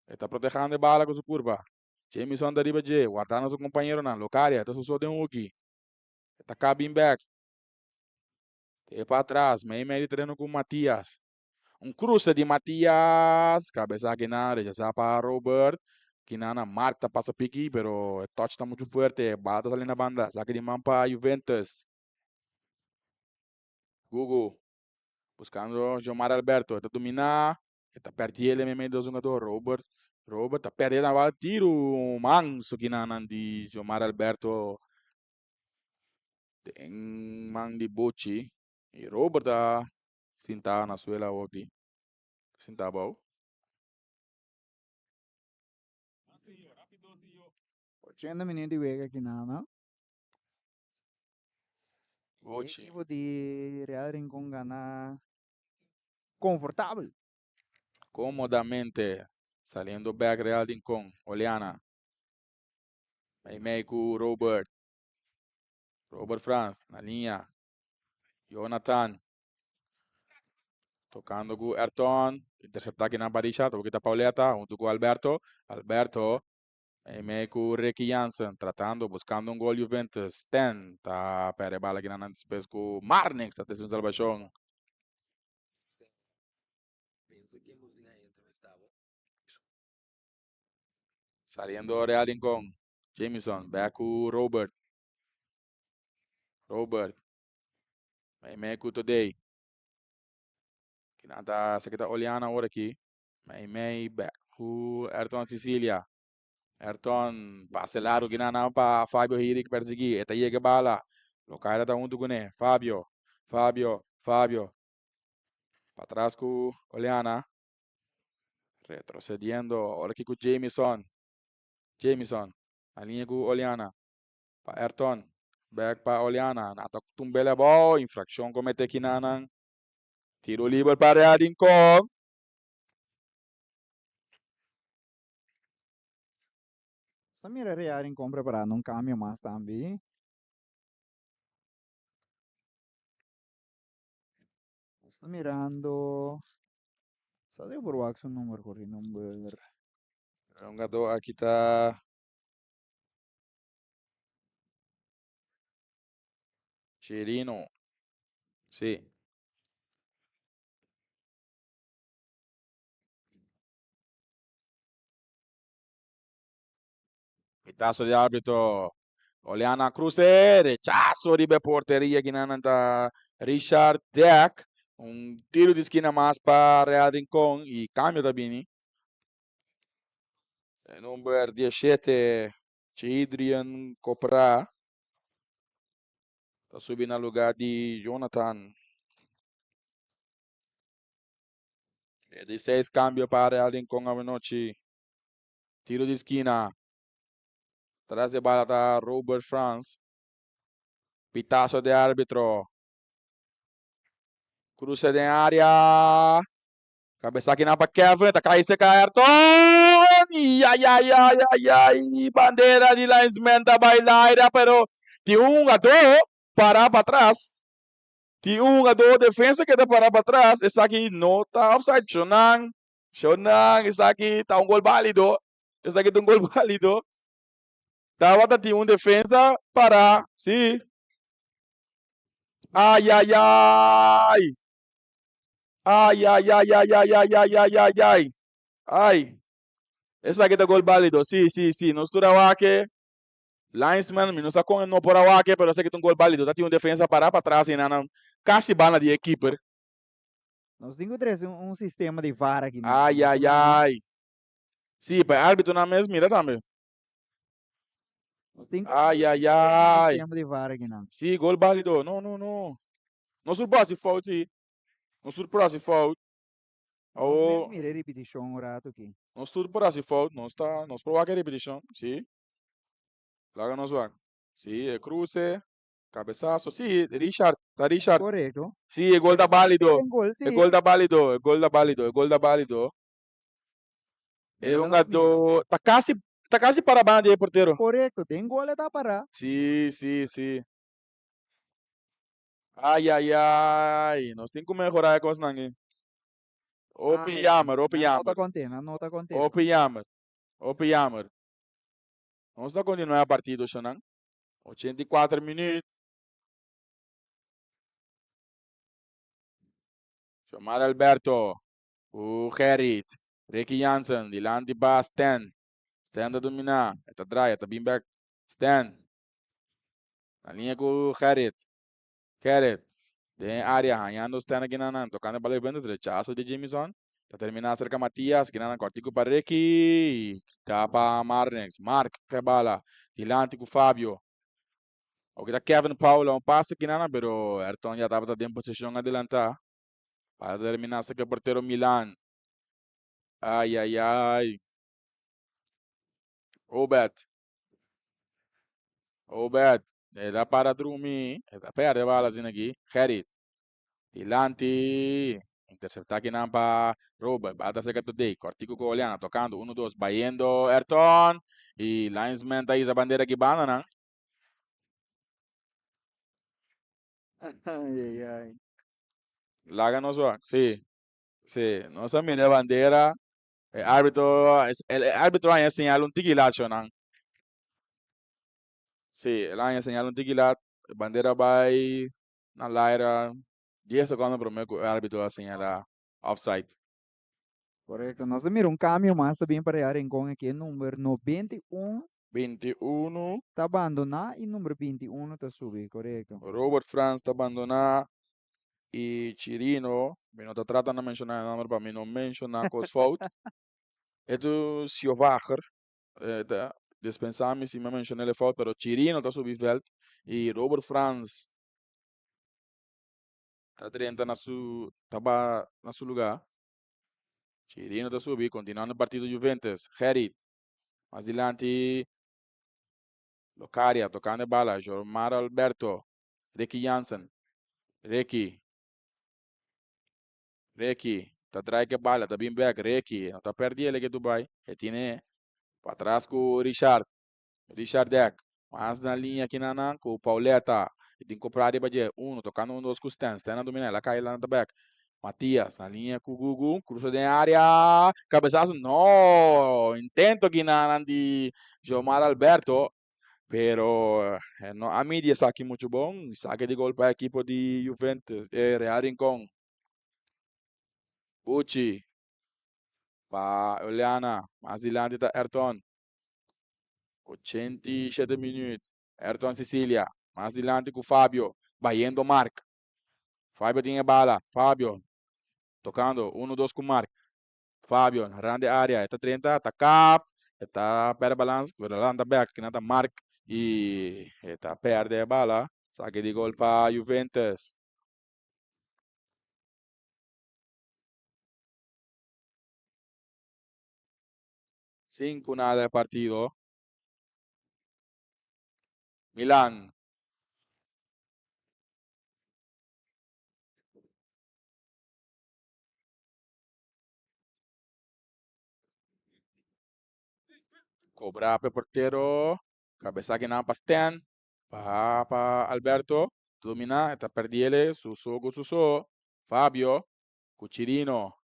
Speaker 2: E ta protehando e bala ku su kurpa. Jamison ta riba dje, wardando su kompañeronan. Locadia ta su so den huki. E ta kabin bek. Te pa atras, mei mei di tereno ku Matias. Un cruce di Matias. Cabeza kinan, rechazá pa Robert. Kinan na Mark ta pasa piki, pero e touch ta mucho fuerte. Bala ta sali na banda. Saque di man pa Juventus. Gugu. Buscando Jomar Alberto. E ta domina. E ta perdiendo mei mei dos hungador. Robert. Robert ta perde na bal tiru manso kinanan di Jomar Alberto den man di Bochi. I Robert ta sintá na suela awor aki. Sintá abou.
Speaker 1: 80 minuut di wega aki na.
Speaker 2: Bochi.
Speaker 1: Ekipo di Real Rincon gana konfortabel.
Speaker 2: Komodamente saliendo back Real Rincon. Oleana. Mei mei ku Robert. Robert Frans na liña. Jonathan. Tokando ku Ayrton. Interseptá aki na Richard. Aki ta Pauletta huntu ku Alberto. Alberto. Mei mei ku Ricky Jansen. Tratando, buskando un gol Juventus. Stan. Ta perde bala aki na despues ku Marnix. Ta un salvashon.
Speaker 3: Pensa que música entrevistava.
Speaker 2: Saliendo Real Rincon. Jameson. Back ku Robert. Robert. Mei mei ku Today. Kinan ta sekita Oliana awor aki. Mei mei back ku Ayrton Cecilia. Ayrton pase largu kinan pa Fabio Hirik persegui. E ta yega bala. Lokaira ta huntu kuné. Fabio. Fabio. Fabio. Patras ku Oliana. Retrocediendo. Awor aki ku Jameson. Jameson. Na liña ku Oliana. Pa Ayrton. Back pa Oliana. Nan ta tumb'é abou. Infrakshon kometé kinanan. Tiro liber pa Real Rincon.
Speaker 1: Sa mira Real Rincon preparando un kambio mas tambe. Nos ta mirando. Sa di por wak su number kori number.
Speaker 2: Hungadó aki ta Chirino. Si. Pitazo di árbitro. Oleana Cruze, rechazo riba porteria kinan ta Richard Deck. Un tiro di skina mas pa Real Rincon i kambio ta bini. E number 17, Chidrian Copra. Ta subi na lugá di Jonathan. E di seis kambio pa Real Rincon anochi. Tiro di skina. Tras di bala ta Robert Frans. Pitazo di árbitro. Kruse den área. Kabesa aki pa Kevin. Ta kai serka Ayrton. Ai, ai, ai, ai, ai. Bandera di linesman ta bai laira, pero tin un hungadó para patras. Tin un hungadó defensa ku ta para patras. Esaki no ta offside. Shonan. Shonan, esaki ta un gol válido. Esaki ta un gol válido. Tabata tin un defensa para, si. Ai, ai, ai. Ai, ai, ai, ai, ai, ai, ai, ai, ai, ai. Ai. Esaki ta gol válido. Si, si, si. Nos tur a wak e. Linesman, mi no sa kon no por a wak e, pero esaki ta un gol válido. Ta tin un defensa para patras i nan kasi banda di e keeper.
Speaker 1: Nos tin ku trese un sistema di VAR aki.
Speaker 2: Ai, ai, ai. Si, pa e árbitro mes mira tambe.
Speaker 1: Nos tin ku
Speaker 2: Ai, ai,
Speaker 1: un
Speaker 2: ai.
Speaker 1: sistema di VAR aki nan.
Speaker 2: Si, gol válido. No, no, no. Nos tur por hasi fout, si. Nos tur por hasi fout.
Speaker 1: Nos mes
Speaker 2: Oh,
Speaker 1: mira repetishon un ratu aki.
Speaker 2: Nos tur por hasi fout. Nos por wak e repetishon. Si. Laga nos wak. Si, e kruse. Kabesazo. Si, Richard. Ta Richard.
Speaker 1: Korekto.
Speaker 2: Si, e gol ta válido.
Speaker 1: Un gol, si.
Speaker 2: E gol ta válido. E gol ta válido. E gol ta válido. E
Speaker 1: Laga nos mira.
Speaker 2: hungadó ta kasi para banda di e portero.
Speaker 1: Korekto. Den gol ta para.
Speaker 2: Si. Ai, ai, ai. Nos tin ku mehorá e kosnan aki. Hopi
Speaker 1: Ai,
Speaker 2: jammer, hopi
Speaker 1: nan no ta
Speaker 2: jammer.
Speaker 1: kontentu, nan no ta kontentu.
Speaker 2: Hopi jammer. Hopi jammer. Nos ta kontinuá e partido, Shonan. 84 minüt. Jomar Alberto. Ku Gerrit. Ricky Jansen. Dilanti pa Stan. Stan ta dominá. E ta draai, e ta bin bèk. Stan. Na liña ku Gerrit. Gerrit. Den área, hañando Stan aki nan. Tokando bala Juventus. Rechazo di Jameson. Ta termina cerca Matias, kinan cortico pa Ricky. Ta pa Marnix. Mark ke bala. Dilanti ku Fabio. Oké, ta Kevin Paula, un pase kinan, pero Ayrton ya tabata den posicion adelanta. Para terminar cerca portero Milan. Ay, ay, ay. Obed. Obed. El a para drumi. E ta perde bala asina aki. Gerrit. Dilanti. Intercepta kinan pa Robert. Bala ta cerca Today. Cortico cu Oleana. Tocando. 1, 2. Bayendo Ayrton. Y linesman ta hisa bandera aki banda nan.
Speaker 1: Ay, ay, ay.
Speaker 2: Laga nos wak. Sí. Sí. Nos a mira e bandera. E arbitro, e arbitro a señala un tiki laat nan. Sí, el a señala un tiki laat. E bandera bai na laira 10 secondo prome cu e arbitro a señala offside.
Speaker 1: Correcto. Nos mira un cambio mas tambe pa Real Rincon aki. Number 91
Speaker 2: 21.
Speaker 1: ta abandona y number 21 ta subi, correcto.
Speaker 2: Robert Frans ta abandona y Chirino, mi no ta trata di menciona e nomber pa mi no menciona cos fout. Eto Siovager, ta dispensa mi si mi menciona e fout, pero Chirino ta subi veld y Robert Frans ta drenta na su, ta ba na su lugar. Chirino ta subi, continuando partido Juventus. Gerrit, mas dilanti Locaria, tocando bala, Jomar Alberto, Ricky Jansen, Ricky, Ricky, ta draai ke bala, ta bin back, Ricky, no ta perdi ele ke Dubai, e tiene pa atras ku Richard, Richard Deck, mas na linha aki na nan ku Pauleta, e tin comprar riba dje, uno, tocando un, dos ku Stan, Stan a domina, el a cai lanta back, Matias, na linha ku Gugu, cruza den area, cabezazo, no, intento aki na nan di Jomar Alberto, pero no a midi esaki mucho bon, saque di gol pa equipo di Juventus, Real Rincon. Bucci, pa Oleana, mas dilanti ta Ayrton. 87 minuut, Ayrton Cecilia, mas dilanti ku Fabio, bayendo Mark. Fabio tin e bala, Fabio, tocando, 1-2 ku Mark. Fabio, na rand di area, e ta 30, ta kap, e ta perde balans, pero lanta back, kina ta Mark, y e ta perde e bala, saque di gol pa Juventus. 5-0 e partido. Milan. Cobra pa e portero. Cabeza kinan pa Stan. Pa pa Alberto. Domina. E ta perdiele. Su so cu su so. Fabio. Cu Chirino.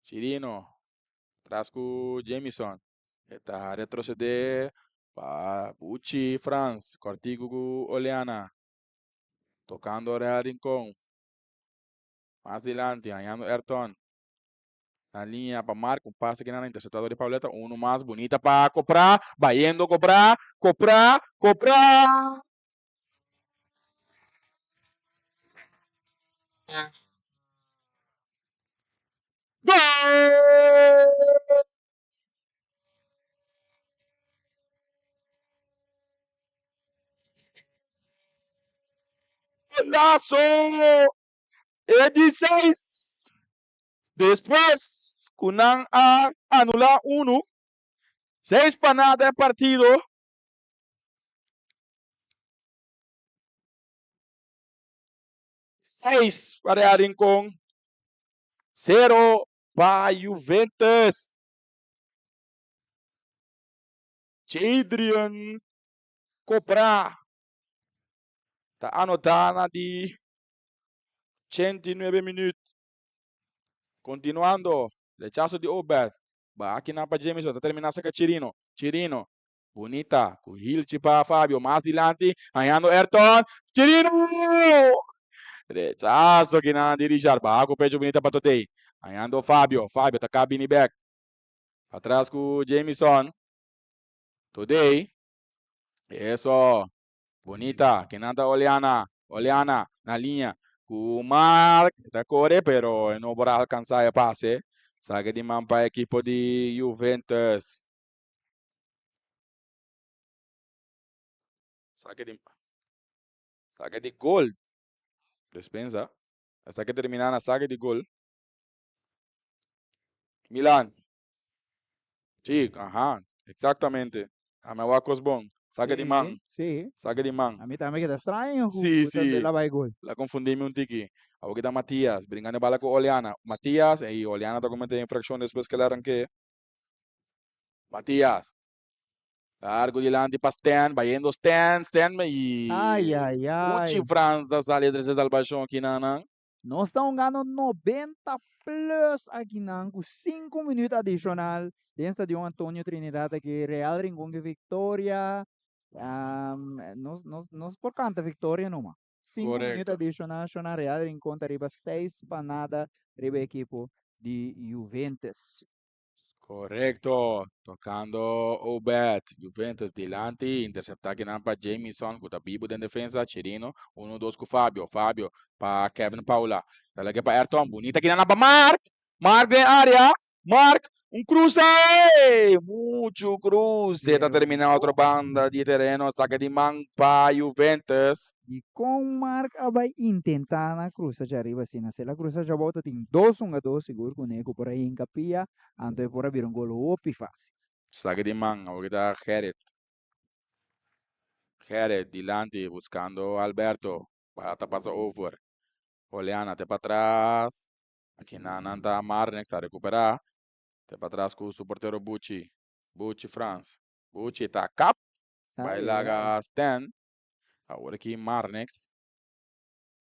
Speaker 2: Chirino. Tras cu Jamison. E ta retrocede pa Bucci Frans. Cortico cu Oleana. Tocando Real Rincon. Mas dilanti, hañando Ayrton. Na linea pa Mark, un pase kinan interceptado di Pauleta. Uno mas bunita pa Copra. Bayendo Copra. Copra. Copra. Gol! Golazo! E di seis. Despues ku nan a anulá unu, 6-0 e partido. 6 pa Real Rincon, 0 pa Juventus. Jadrian Copra ta anotá na di 89 minuut. Continuando, rechazo di Obed. Ba aki nan pa Jamison, ta termina saca Chirino. Chirino, bunita, cu hilchi pa Fabio, mas dilanti, hañando Ayrton. Chirino! Rechazo aki nan di Richard, baha cu pecho bunita pa Totey. Hañando Fabio, Fabio ta ka bini bek. Atras cu Jamison. Today, eso, bunita, kinan ta Oleana, Oleana, na linea. Ku Mark ta kore pero e no por a alkansá e pase. Sake di man pa ekipo di Juventus. Sake di sake di gol. Despensa. Esaki terminá na sake di gol. Milan. Sí, aha, exactamente. A mi a wak kos bon. Sake di man.
Speaker 1: Sí.
Speaker 2: Sake di man.
Speaker 1: A mi tambe keda straño ku
Speaker 2: Sí,
Speaker 1: ku ta
Speaker 2: sí.
Speaker 1: la bai gol.
Speaker 2: La confundí mi un tiki. Awor kita Matias, bringando bala ku Oliana. Matias, y Oliana ta comete infraccion despues ke el arranke. Matias. Largo dilanti pa Stan, bayendo Stan, Stan y
Speaker 1: Ai, ai,
Speaker 2: Uchi
Speaker 1: ai.
Speaker 2: Frans ta sali trese salvacion aki nan nan.
Speaker 1: Nos ta hungando 90 plus akinan ku 5 minuut adishonal den Stadion Antonio Trinidad aki Real Rincon ke viktoria. Nos nos nos por kanta viktoria numa. 5 minuut
Speaker 2: Korekto.
Speaker 1: adishonal shona Real Rincon ta riba 6 pa 0 riba ekipo di Juventus.
Speaker 2: Korekto. Tokando Obed. Juventus dilanti. Intercepta akinan pa Jamison, ku ta bibu den defensa. Chirino. 1-2 ku Fabio. Fabio pa Kevin Paula. Dale pa Ayrton. Bunita akinan pa Mark. Mark den área. Mark. Un cruce! Mucho cruce. Ta
Speaker 1: Pero
Speaker 2: termina otro banda di tereno. Saka di man pa Juventus.
Speaker 1: I kon Mark a bai intentá na krusa djariba asina? Si el a krusa djabou ta tin dos hungadó sigur kuné ku por a hinka pia, anto e por a bira un gol hopi fásil.
Speaker 2: Saka di man. Awor ta Gerrit. Gerrit dilanti buskando Alberto. Bala ta pasa over. Oleana te pa atras. Aki nan ta Marnex ta rekuperá. Te pa atras ku su portero Bucci. Bucci Frans. Bucci ta kap. Bai
Speaker 1: Ai, ai, ai.
Speaker 2: laga Stan. Awor aki Marnex.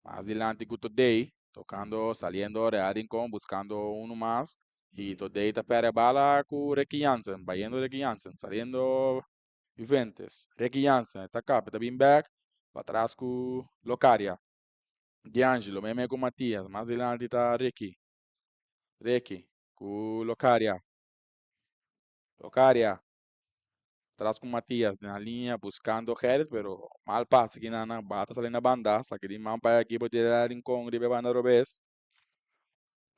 Speaker 2: Mas dilanti ku Today. Tokando, saliendo Real Rincon, buskando uno mas. I Today ta perde bala ku Ricky Jansen. Bayendo Ricky Jansen. Saliendo Juventus. Ricky Jansen ta kap, ta bin back. Pa atras ku Locadia. D'Angelo, meme ku Matias. Mas dilanti ta Ricky. Ricky ku Locadia. Locadia. Atras ku Matias na liña buskando Gerrit, pero mal pase aki nan bala ta sali na banda. Saki di man pa ekipo di Real Rincon riba e banda robes.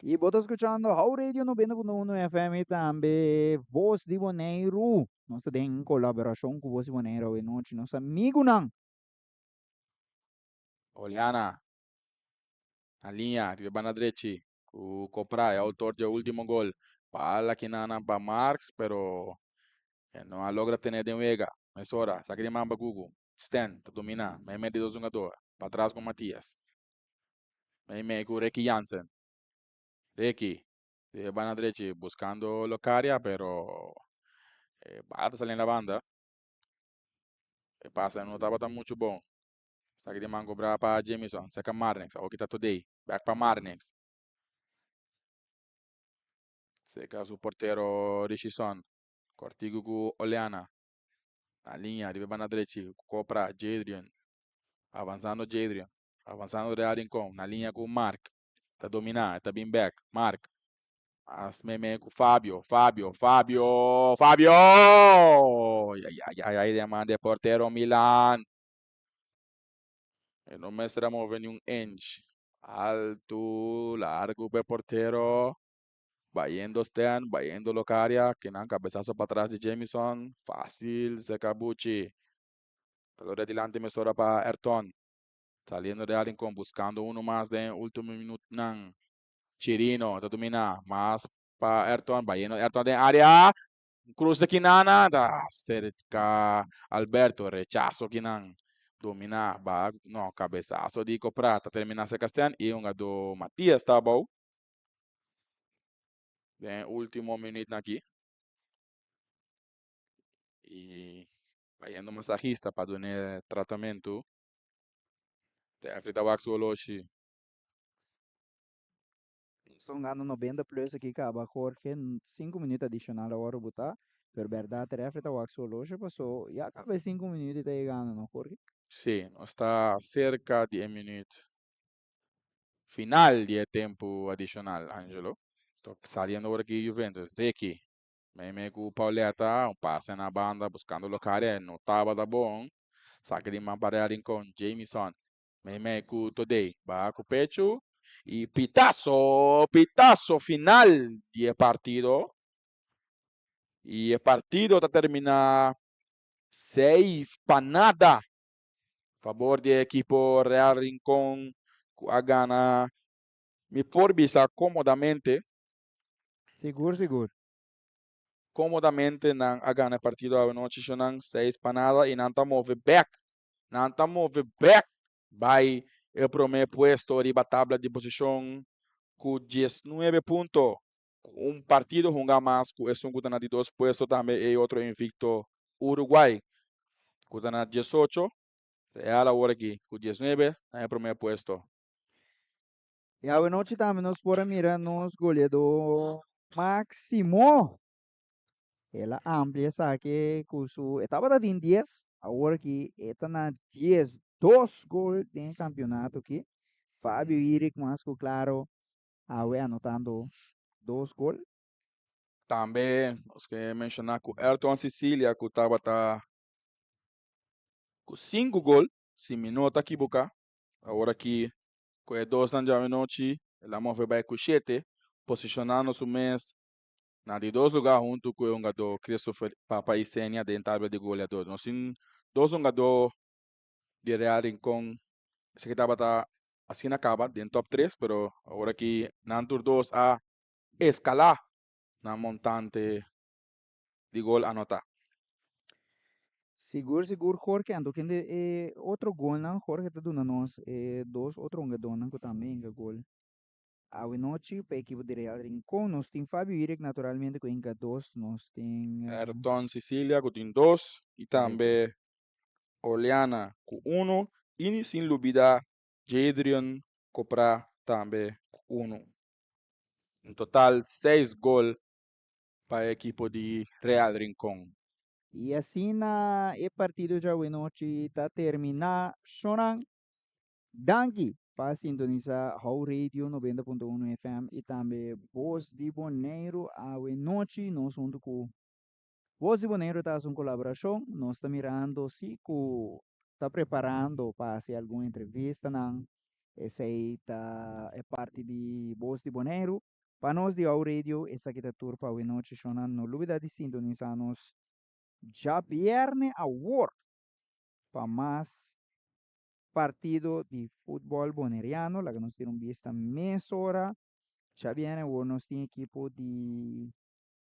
Speaker 1: I bo ta skuchando How Radio 90.1 FM i tambe Voz di Boneiru. Nos ta den kolaborashon ku Voz di Boneiru awe nochi. Nos amigunan.
Speaker 2: Oliana na liña riba e banda drechi ku Copra, e outor di e último gol. Bala aki nan pa Mark, pero e no a logra tene den wega. Mesora, saki di man pa Gugu. Stan ta dominá, meimei di dos hungadó. Pa atras ku Matias. Meimei ku Ricky Jansen. Ricky, riba e banda drechi buskando Locadia, pero e bala ta sali na banda. E pase no tabata muchu bon. Saki di man kobra pa Jamison. Saka Marnix. Awor kita Today. Back pa Marnix. Seka su portero Richison. Kortigu ku Oleana. Na liña riba banda drechi. Kopra Jadrian. Avansando Jadrian. Avansando Real Rincon. Na liña ku Mark. Ta dominá. Ta bin back. Mark. Mas meme ku Fabio. Fabio. Fabio. Fabio! Ai, ai, ai, ai, de man de portero Milan. E no mester a move ni un inch. Altu, largu pe portero. Bayendo Stan, bayendo Locadia. Kinan kabesaso pa atras di Jamison. Fásil, seka Bucci. Pelota dilanti mesora pa Ayrton. Saliendo Real Rincon, buscando uno mas den último minuutnan. Chirino ta dominá. Mas pa Ayrton, bayendo Ayrton den área. Cruce Kinana, ta cerca Alberto, rechazo kinan. Dominá, ba, no, cabezazo di Copra, ta termina cerca Stan y hungadó Matias ta abou. Den último minuut aki. Y bayendo masajista pa duna tratamentu. Referee ta wak su oloshi.
Speaker 1: Nos ta hungando 90 plus aki kaba Jorge, 5 minuut adishonal awor botá. Pero bèrdat referee ta wak su oloshi paso ya kaba e 5 minuut ta yegando, no Jorge?
Speaker 2: Sí, nos ta serka di e minuut final di e tempu adishonal, Angelo. Saliendo awor aki Juventus. Ricky, meimei ku Pauletta, un pase na banda buscando Locadia, no tabata bon. Saka di man pa Real Rincon, Jamison. Meimei ku Todey baha ku pechu i pitaso, pitaso final di e partido. I e partido ta termina 6-0 fabor di e ekipo Real Rincon ku a gana mi por bisa komodamente.
Speaker 1: Sigur sigur.
Speaker 2: Komodamente nan a gana e partido awenochi shonan 6-0 i nan ta move bek. Nan ta move bek bai e prome puesto riba tabla di posishon ku 19 punto. Ku un partido hunga mas ku esun ku ta na di dos puesto tambe e otro invikto Uruguay ku ta na 18. Real awor aki ku 19 na e prome puesto.
Speaker 1: I awenochi tambe nos por a mira nos goleadó Máximo. El a amplia esaki ku su, e tabata tin 10, awor aki e ta na 12 gol den e kampionato aki. Fabio Irick mas ku klaro awe anotando dos gol.
Speaker 2: Tambe nos ke menshoná ku Ayrton Cicilia ku tabata ku sinku gol, si mi no ta kiboká. Awor aki ku e dosnan djawe nochi el a move bai ku shete, posishonando su mes na di dos lugá huntu ku e hungadó Christopher Papa Isenia den tabla di goleador. Nos tin dos hungadó di Real Rincon, esaki tabata asina kaba den top tres, pero awor aki nan tur dos a eskalá na montante di gol anotá.
Speaker 1: Sigur sigur Jorge, anto kende e otro golnan Jorge ta duna nos e dos otro hungadónan ku tambe hinka gol awe nochi pa ekipo di Real Rincon. Nos tin Fabio Irek naturalmente ku hinka dos, nos tin.
Speaker 2: Ayrton Cicilia ku tin dos i tambe Oleana ku unu i sin lubida Jadrian Copra tambe ku unu. En total seis gol pa e ekipo di Real Rincon.
Speaker 1: I asina e partido djawe nochi ta terminá. Shonan, danki pa sintonisá How Radio 90.1 FM i tambe Bos di Boneiru awe nochi. Nos huntu ku Bos di Boneiru ta hasi un kolaborashon. Nos ta mirando si ku ta preparando pa hasi algun entrevistanan. Esei ta e parti di Bos di Boneiru. Pa nos di How Radio esaki ta tur pa awe nochi. Shonan, no lubida di sintonisá nos djabièrnè awor pa mas partido di futbòl boneriano. Laga nos tira un bista mesora. Djabièrnè awor nos tin ekipo di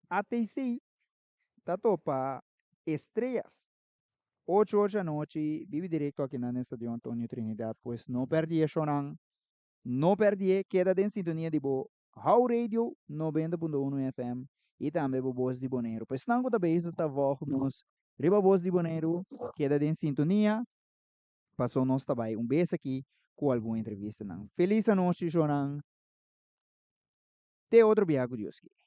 Speaker 1: ATC ta topa Estrellas. 8 or anochi, bibi direkto aki na Estadio Antonio Trinidad. Pues no pèrdè, shonan. No pèrdè, keda den sintonia di bo How Radio 90.1 FM i tambe bo Bos di Boneiru. Pues esnan ku ta bezig ta vòg nos riba Bos di Boneiru, keda den sintonia, paso nos ta bai un bes aki ku algun entrevistanan. Felis anochi, shonan. Te otro biaha ku Dios kier.